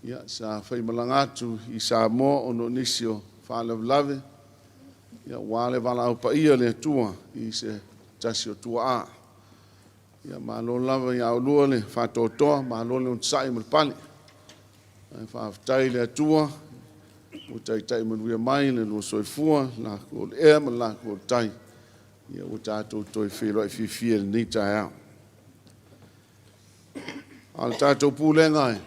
Ia, sa faimalaga atu i Samoa ona o nisi o faalavelave, ia, aua le valaau paia a le Atua i se tasi o tuaa. Ia, malo lava ia oulua le faatoatoa, malo le onosai ma le pale. Ae faafetai i le Atua ua taitai manuia mai le lua soifua, le la itu o le ea ma le la itu o le tai, ia ua tatou toe feiloai fiafia i lenei taeao. A o le tatou pulega e,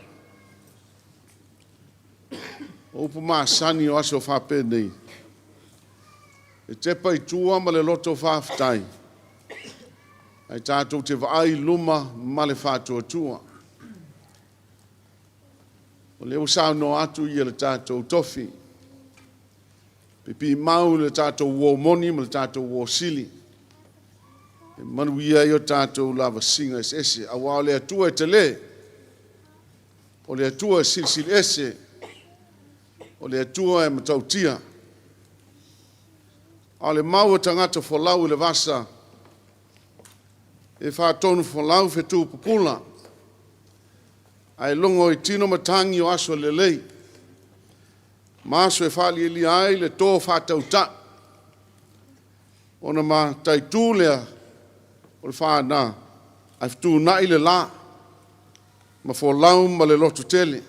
o upu masani o aso faapenei, e tepa i tua ma le loto faafetai, ae tatou te vaai i luma ma le faatuatua. O lea ua saunoa atu ia le tatou tofi, pipimau le tatou uo moni ma le tatou uo sili, e manuia ai o tatou lavasiga eseese, aua o le Atua e tele, o le Atua e silisili ese, o le Atua e matautia. A o le mau a tagata folau i le vasa, e faatonu folau fetu pupula, ae logo i tino matagi o aso lelei, ma aso e faalielia ai le to faatautai, ona mataitu lea o le fana, ae fetuunai le la, ma folau ma le lototele.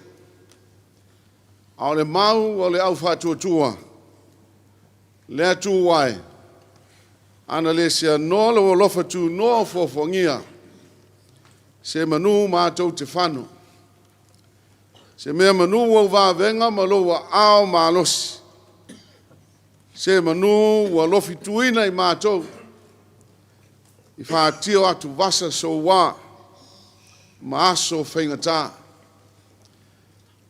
A o le mau a le au faatuatua, le Atua e, ana le seanoa lou alofa tunoa o fuafuagia, se manu matou te fano. Se mea manu ua vavega ma lou aao malosi, se manu ua lofituina i matou, i faatio atuvasa soua ma aso faigata.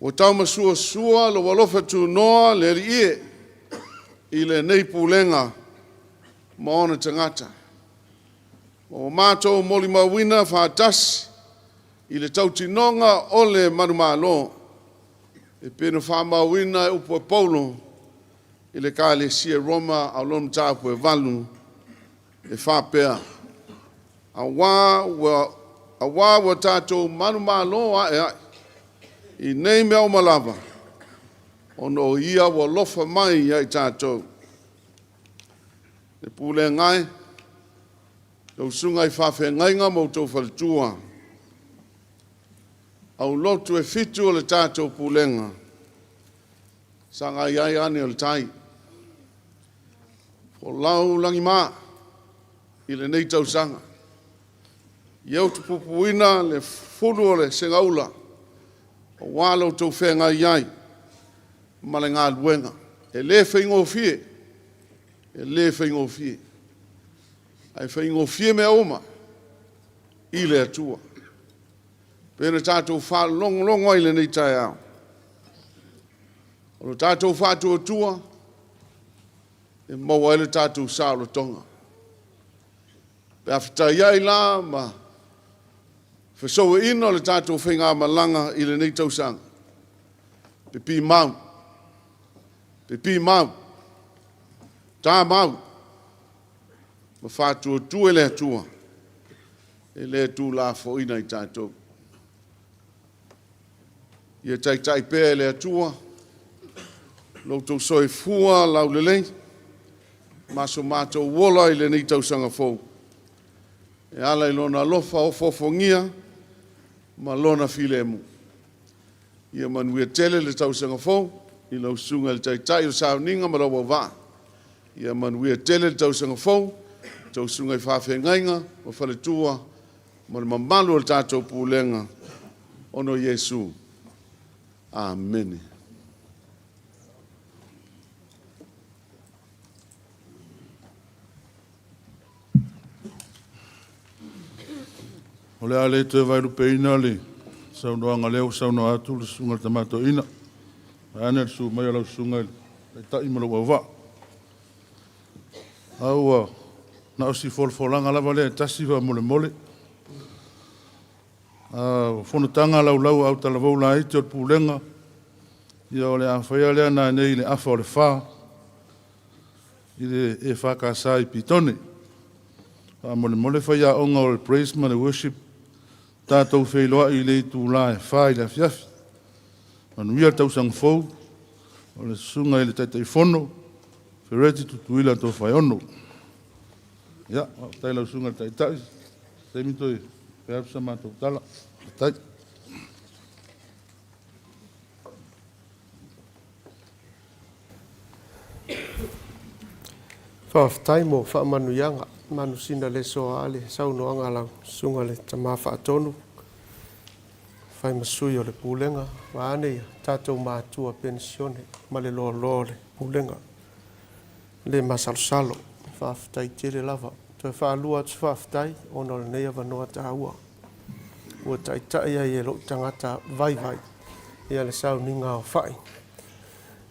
Ua taumasuasua lou alofa tunoa le Alii e i lenei pulega ma ona tagata. Ma ua matou molimauina faatasi i le tautinoga o le manumalo, e pei ona faamauina e upu a Paulo i le Ekalesia Roma a o lona mataupu e 8, e faapea, Aua ua tatou manumalo ae ae i nei mea uma lava, ona o Ia ua alofa mai ia i tatou. Le pulega e, lau susuga i faafeagaiga ma outou faletua, aulotu e fitu o le tatou pulega, sagai ai ane o le tai. Folau lagima i lenei tausaga. Ia utupupuina le fulu o le segaula, aua lo outou feagai ai ma le galuega. E le faigofie, e le faigofie, ae faigofie mea uma i le Atua. Pei ona tatou faalogologo ai i lenei taeao, o lo tatou faatuatua e maua ai le tatou saolotoga. Pe a fetaiai la ma fesouaina o le tatou faigamalaga i lenei tausaga, pipimau, pipimau, tamau, ma faatuatua i le Atua e le tuulafoaina i tatou. Ia taitai pea e le Atua lo outou soifua laulelei ma so matou ola i lenei tausaga fou, e ala i Lona alofa ofoofogia ma Lona filemu. Ia manuia tele le tausaga fou i lau susuga i le Taitai o le Sauniga ma lau auvaa. Ia manuia tele le tausaga fou, tou susuga i faafeagaiga ma faletua ma le mamalu o le tatou pulega ona o Iesu. Amene. O le a le toe vaelupeina le saunoaga lea ua saunoa atu le susuga i le Tama Toeaina, vaeane le susu mai o lau susuga i le Taitai ma lou auvaa. A ua na o si folafolaga lava lea e tasi faamolemole. A o fonotaga laulau a autalavou laiti o le Pulega, ia o le a faia lea nanei i le afa o le fa i le EFKS i Pitone. Faamolemole faiaoga o le Praise ma le Worship, tatou feiloai i le itula e fa i le afiafi. Manuia le tausaga fou, o le Susuga i le Taitaifono, Fereti Tutuila Tofaeono. Ia, faafetai i lau Susuga i le Taitai, se taimi toe fai atu sa matou tala. Faafetai. Faafetai mo faamanuiaga. Manusina le soa le saunoaga a lau Susuga i le Tama Faatonu, fai ma sui o le Pulega, vaeane ia tatou matua penisione ma le loaloa o le Pulega le masalosalo. Faafetai tele lava. Toe faalua atu se faafetai ona o lenei avanoa taua ua taitai ai e lou tagata vaivai ia le sauniga aofai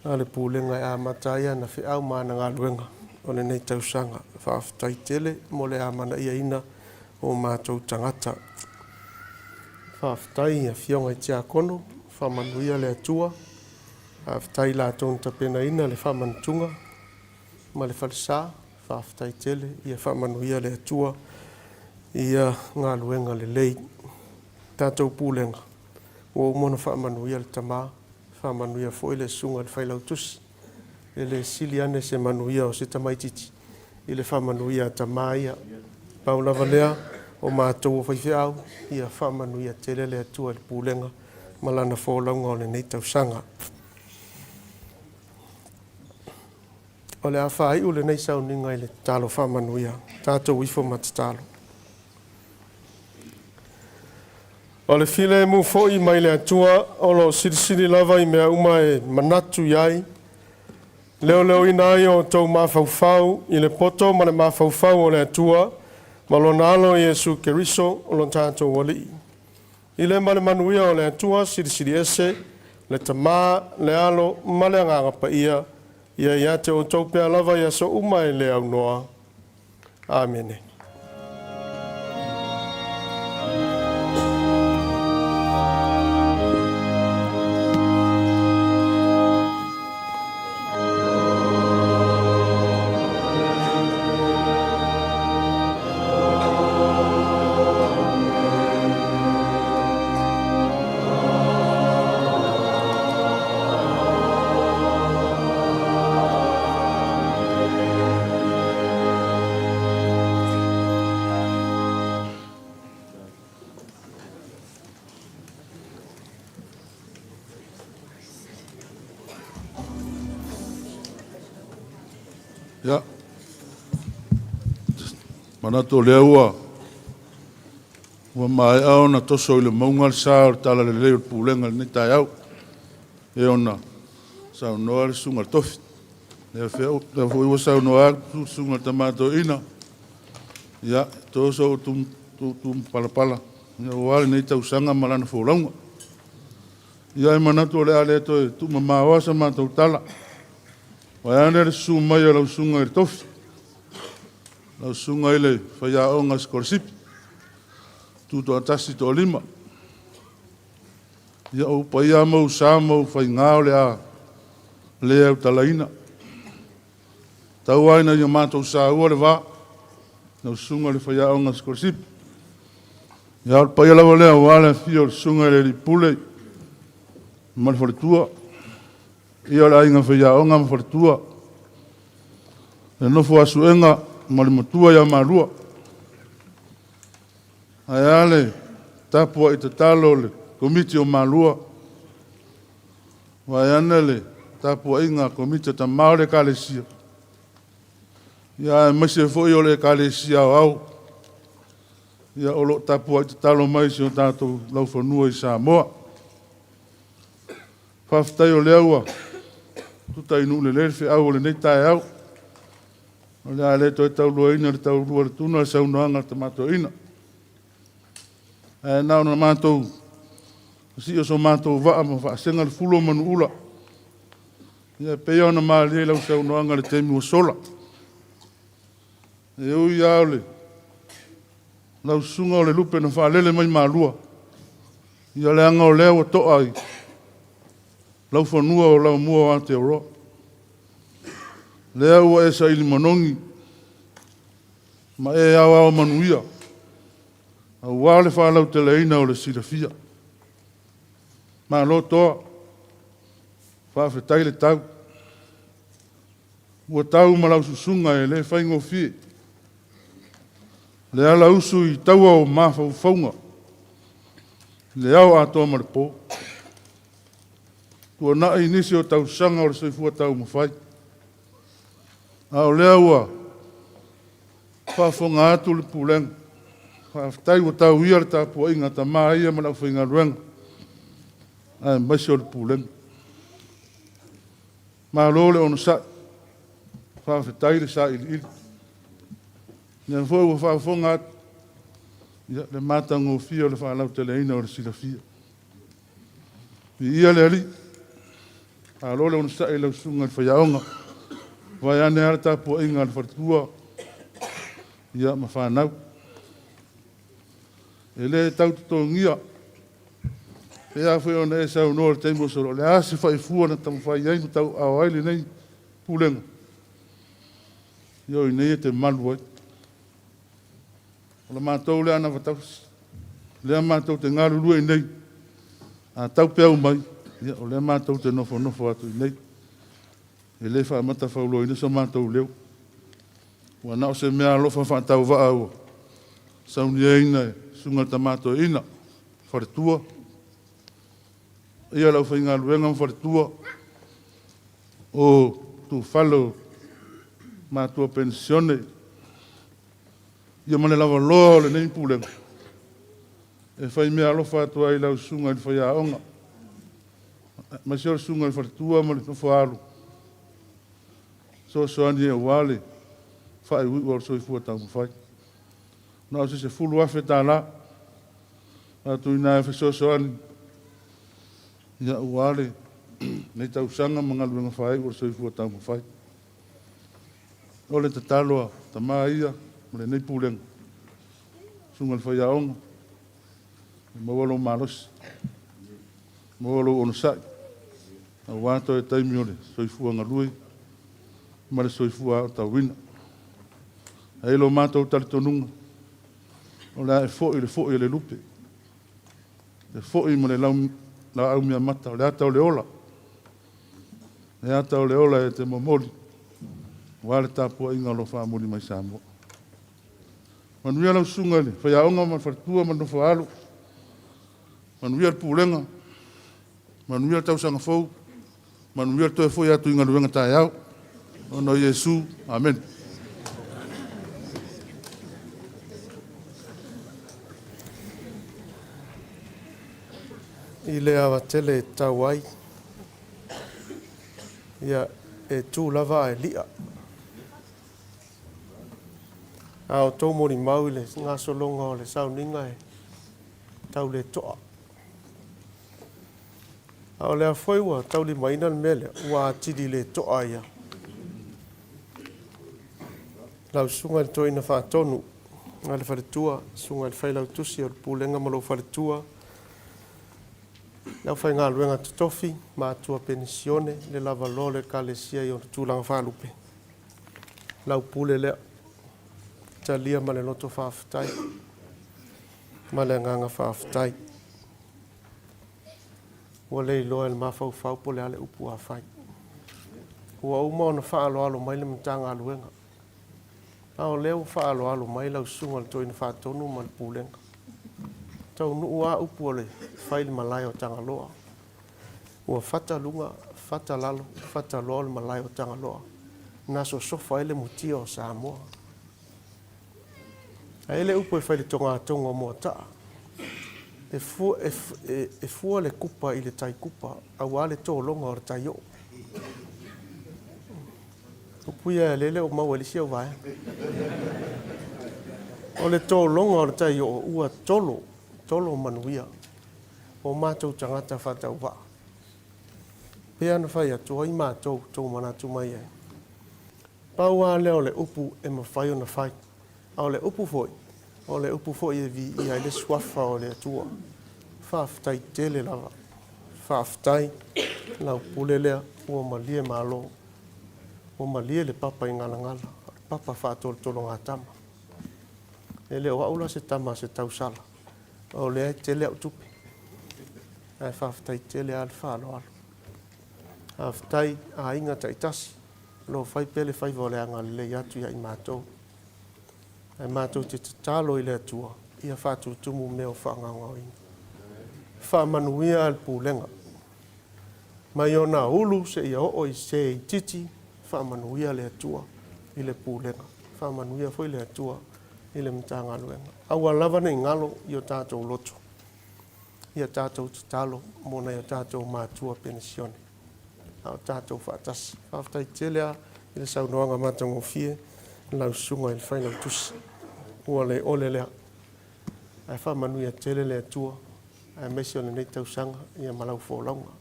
a le Pulega e amata ai ana feau ma ana galuega o lenei tausaga. Faafetai tele mo le amanaiaina o matou tagata. Faafetai i Afioga i Tiakono, faamanuia le Atua. Faafetai i latou na tapenaina le faamanatunga ma le falesa. Faafetai tele, ia faamanuia le Atua i ia galuega lelei. Tatou Pulega, ua uma ona faamanuia le Tama, faamanuia foi le Susuga i le Failautusi. E le sili ane se manuia o se tamaitiiti i le faamanuia a tama ia. Pau lava lea, o matou o faifeau, ia faamanuia tele le Atua i le Pulega ma lana folauga o lenei tausaga. O le a faaiu lenei sauniga i le tatalo faamanuia. Tatou ifo ma tatalo. O le filemu foi mai le Atua o lo o silisili lava i mea uma e manatu i ai, leoleoina ai o outou mafaufau i le poto ma le mafaufau o le Atua ma lona Alo Iesu Keriso o lo tatou Alii. I le ma le manuia o le Atua Silisili Ese, le Tama, le Alo ma le Agaga Paia, ia ia te outou pea lava i aso uma e le aunoa. Amene. Ia, manatu o lea ua ua maea ona toso i le mauga le sa o le talalelei o le pulega i lenei taeao, e ona saunoa le susuga i le tofi. Lea foi ua saunoa atu le susuga i le tama toeaina, ia, toso ou tumupalapala aua lenei tausaga ma lana folauga. Ia e manatu o le a le toe tuumamaoa sa matou tala. Vaeane le susu mai o lau susuga i le tofi, lau susuga i le faiaoga sikolasipi, tutoatasi toalima. Ia ou paia ma ou sa ma ou faiga o le a le autalaina. Tau lava ina ia matou saua le va, lau susuga i le faiaoga sikolasipi. Ia o le paia lava lea aua le afio o le susuga i le Alii Pule ma le faletua, ia o le aiga faiaoga ma faletua, le nofo a Suega ma le matua ia Malua. Ae a le tapuai tatalo a le Komiti o Malua, vaeane le tapuaiga a Komiti o Tama o le Ekalesia, ia aemaise foi o le Ekalesia Aoao, ia o lo o tapuai tatalo mai i si o tatou laufanua i Samoa. Faafetai o lea ua tuta i nuu lelei le feau o lenei taeao. O le a le toe tauluaina le taulua le tuna le saunoaga a le Tama Toeaina. Ae na ona matou sii o so matou vaa ma faasega le fulo ma Manuula. Ia e pei ona malie i lau saunoaga i le taimi ua sola. E ui lava o le lau susuga o le lupe na faalele mai Malua, ia leaga o lea ua to'a i laufanua o Laumua o Aotearoa. Lea ua e saili manogi ma e aoao manuia aua le faalauteleina o le silafia. Malo toa, faafetai le tau. Ua tau ma lau susuga e le faigofie. Le alausu i taua o mafaufauga i le ao atoa ma le po. Tuanai nisi o tausaga o le soifua taumafai, a o lea ua faafofoga atu le Pulega. Faafetai ua tau ia le tapuaiga a tama ia ma le aufaigaluega, aemaise o le Pulega. Malo le onosai, faafetai le sailiili. O lea foi ua faafofoga atu, ia, le matagofie o le faalauteleina o le silafia. Viia le Alii, malo le onosai i lau susuga i le faiaoga, vaeane lava le tapuaiga a le faletua, ia, ma fanau. E le tau totogia, pei lava foi ona e saunoa i le taimi ua sola, o le a se faifua na taumafai ai ma tauaao ai lenei Pulega, ia o i inei e te malu ai. O le matou lea anava tausi, lea matou te galulue i inei, a tau peau mai, ia o lea matou te nofonofo atu i inei. E le faamatafauloaina so matou leo. Ua na o se meaalofa faatauvaa ua sauniaina e Susuga i le Tama Toeaina, faletua, ia le aufaigaluega ma faletua, o tufale o matua penisione, ia ma le lavaloa o lenei pulega, e fai meaalofa atu ai i lau susuga i le faiaoga, aemaise o le susuga i le faletua ma le nofoaalo, fesoasoani aua le faaiuiu o le soifua taumafai. Na o se $10,000 faatuina e fesoasoani ia aua lenei tausaga ma galuega faaiu o le soifua taumafai. O le tatalo a tama ia ma lenei pulega, susuga i le faiaoga, maua lou malosi, maua lou onosai, aua toe taimi o le soifua galue ma le soifua aotauina. E i ai lo matou talitonuga, o le a e foi le foi a le lupe, e foi ma le laau meamata, o le ata o le ola, le ata o le ola e te momoli, aua le tapuaiga o lo o faamuli mai Samoa. Manuia lau susuga i le faiaoga ma le faletua ma le nofoaalo, manuia le pulega, manuia le tausaga fou, manuia le toe foi atu i galuega taeao. Ona o Iesu, amene. I le ava tele e tatau ai, ia e tu lava ae li'a. A o tou molimau i le gasologa o le sauniga e tau le to'a. A o lea foi ua taulimaina le mea lea, ua atili le to'a ia. Lau Susuga i le Toeaina Faatonu a le Faletua, Susuga i le Failautusi o le Pulega ma lou Faletua, le aufaigaluega totofi, matua penisione, le lavaloa o le Ekalesia i ona tulaga faalupe, lau pule lea, talia ma le loto faafetai ma le agaga faafetai. Ua le iloa e le mafaufau po o le a le upu a fai. Ua uma ona faaaloalo mai le Matagaluega, a o lea ua faaaloalo mai lau Susuga i le Toeaina Faatonu ma le Pulega. Taunuu lava upu o le fai i le malae o Tagaloa. Ua fata luga, fata lalo, fata loa le malae o Tagaloa, na sosofa ai le mutia o Samoa. Ae i ai le upu e fai i le togatogo o Moataa. E fua, e, e, e fua le kupa i le tai kupa, auā le tologa o le tai oo. Upu ia lea e le o maua i le isi au vaega. O le tologa o le tai oo ua tolo, tolo manuia o matou tagata faatauvaa. Pei ona fai atu ai matou tou manatu mai ai. Pau lava lea o le upu e mafai ona fai. A o le upu foi, o le upu foi e viia ai le Suafa o le Atua. Faafetai tele lava. Faafetai lau pule lea ua malie malo. Ua malie le papa i Galagala, o le papa faatolotologatama. E le o au la se tama a se tausala, o lea e tele au tupe. Ae faafetai tele lava le faaaloalo. Faafetai aiga taitasi o lo o fai pea le faiva o le agalelei atu ia i matou. Ae matou te tatalo i le Atua ia faatutumu mea o faagaogaoina. Faamanuia le pulega. Mai ona ulu seia oo i se itiiti, faamanuia le Atua i le pulega. Faamanuia foi le Atua i le Matagaluega. Aua lava ne i galo i o tatou loto ia tatou tatalo mo nai o tatou matua penisione a o tatou faatasi. Faafetai tele lava i le saunoaga matagofie lau Susuga i le Failautusi. Ua le ole lea. Ae faamanuia tele le Atua aemaise o lenei tausaga ia ma lau folauga.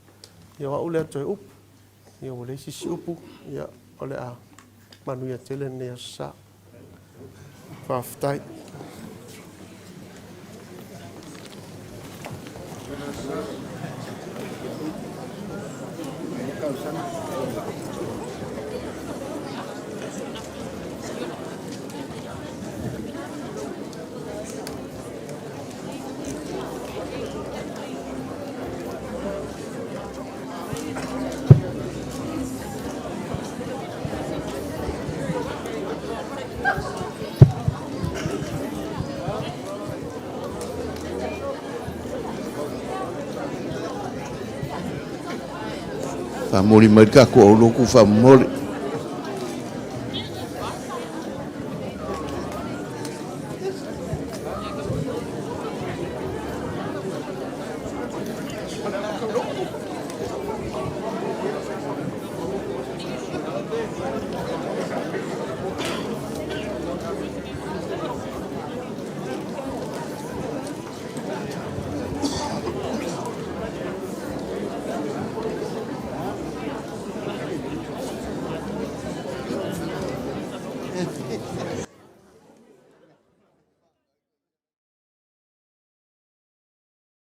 Ia o au lea toe upu, ia ua leai se isi upu, ia o le a manuia tele lenei aso Sa. Faafetai. Faamoli mai le tatou aulotu faamomoli.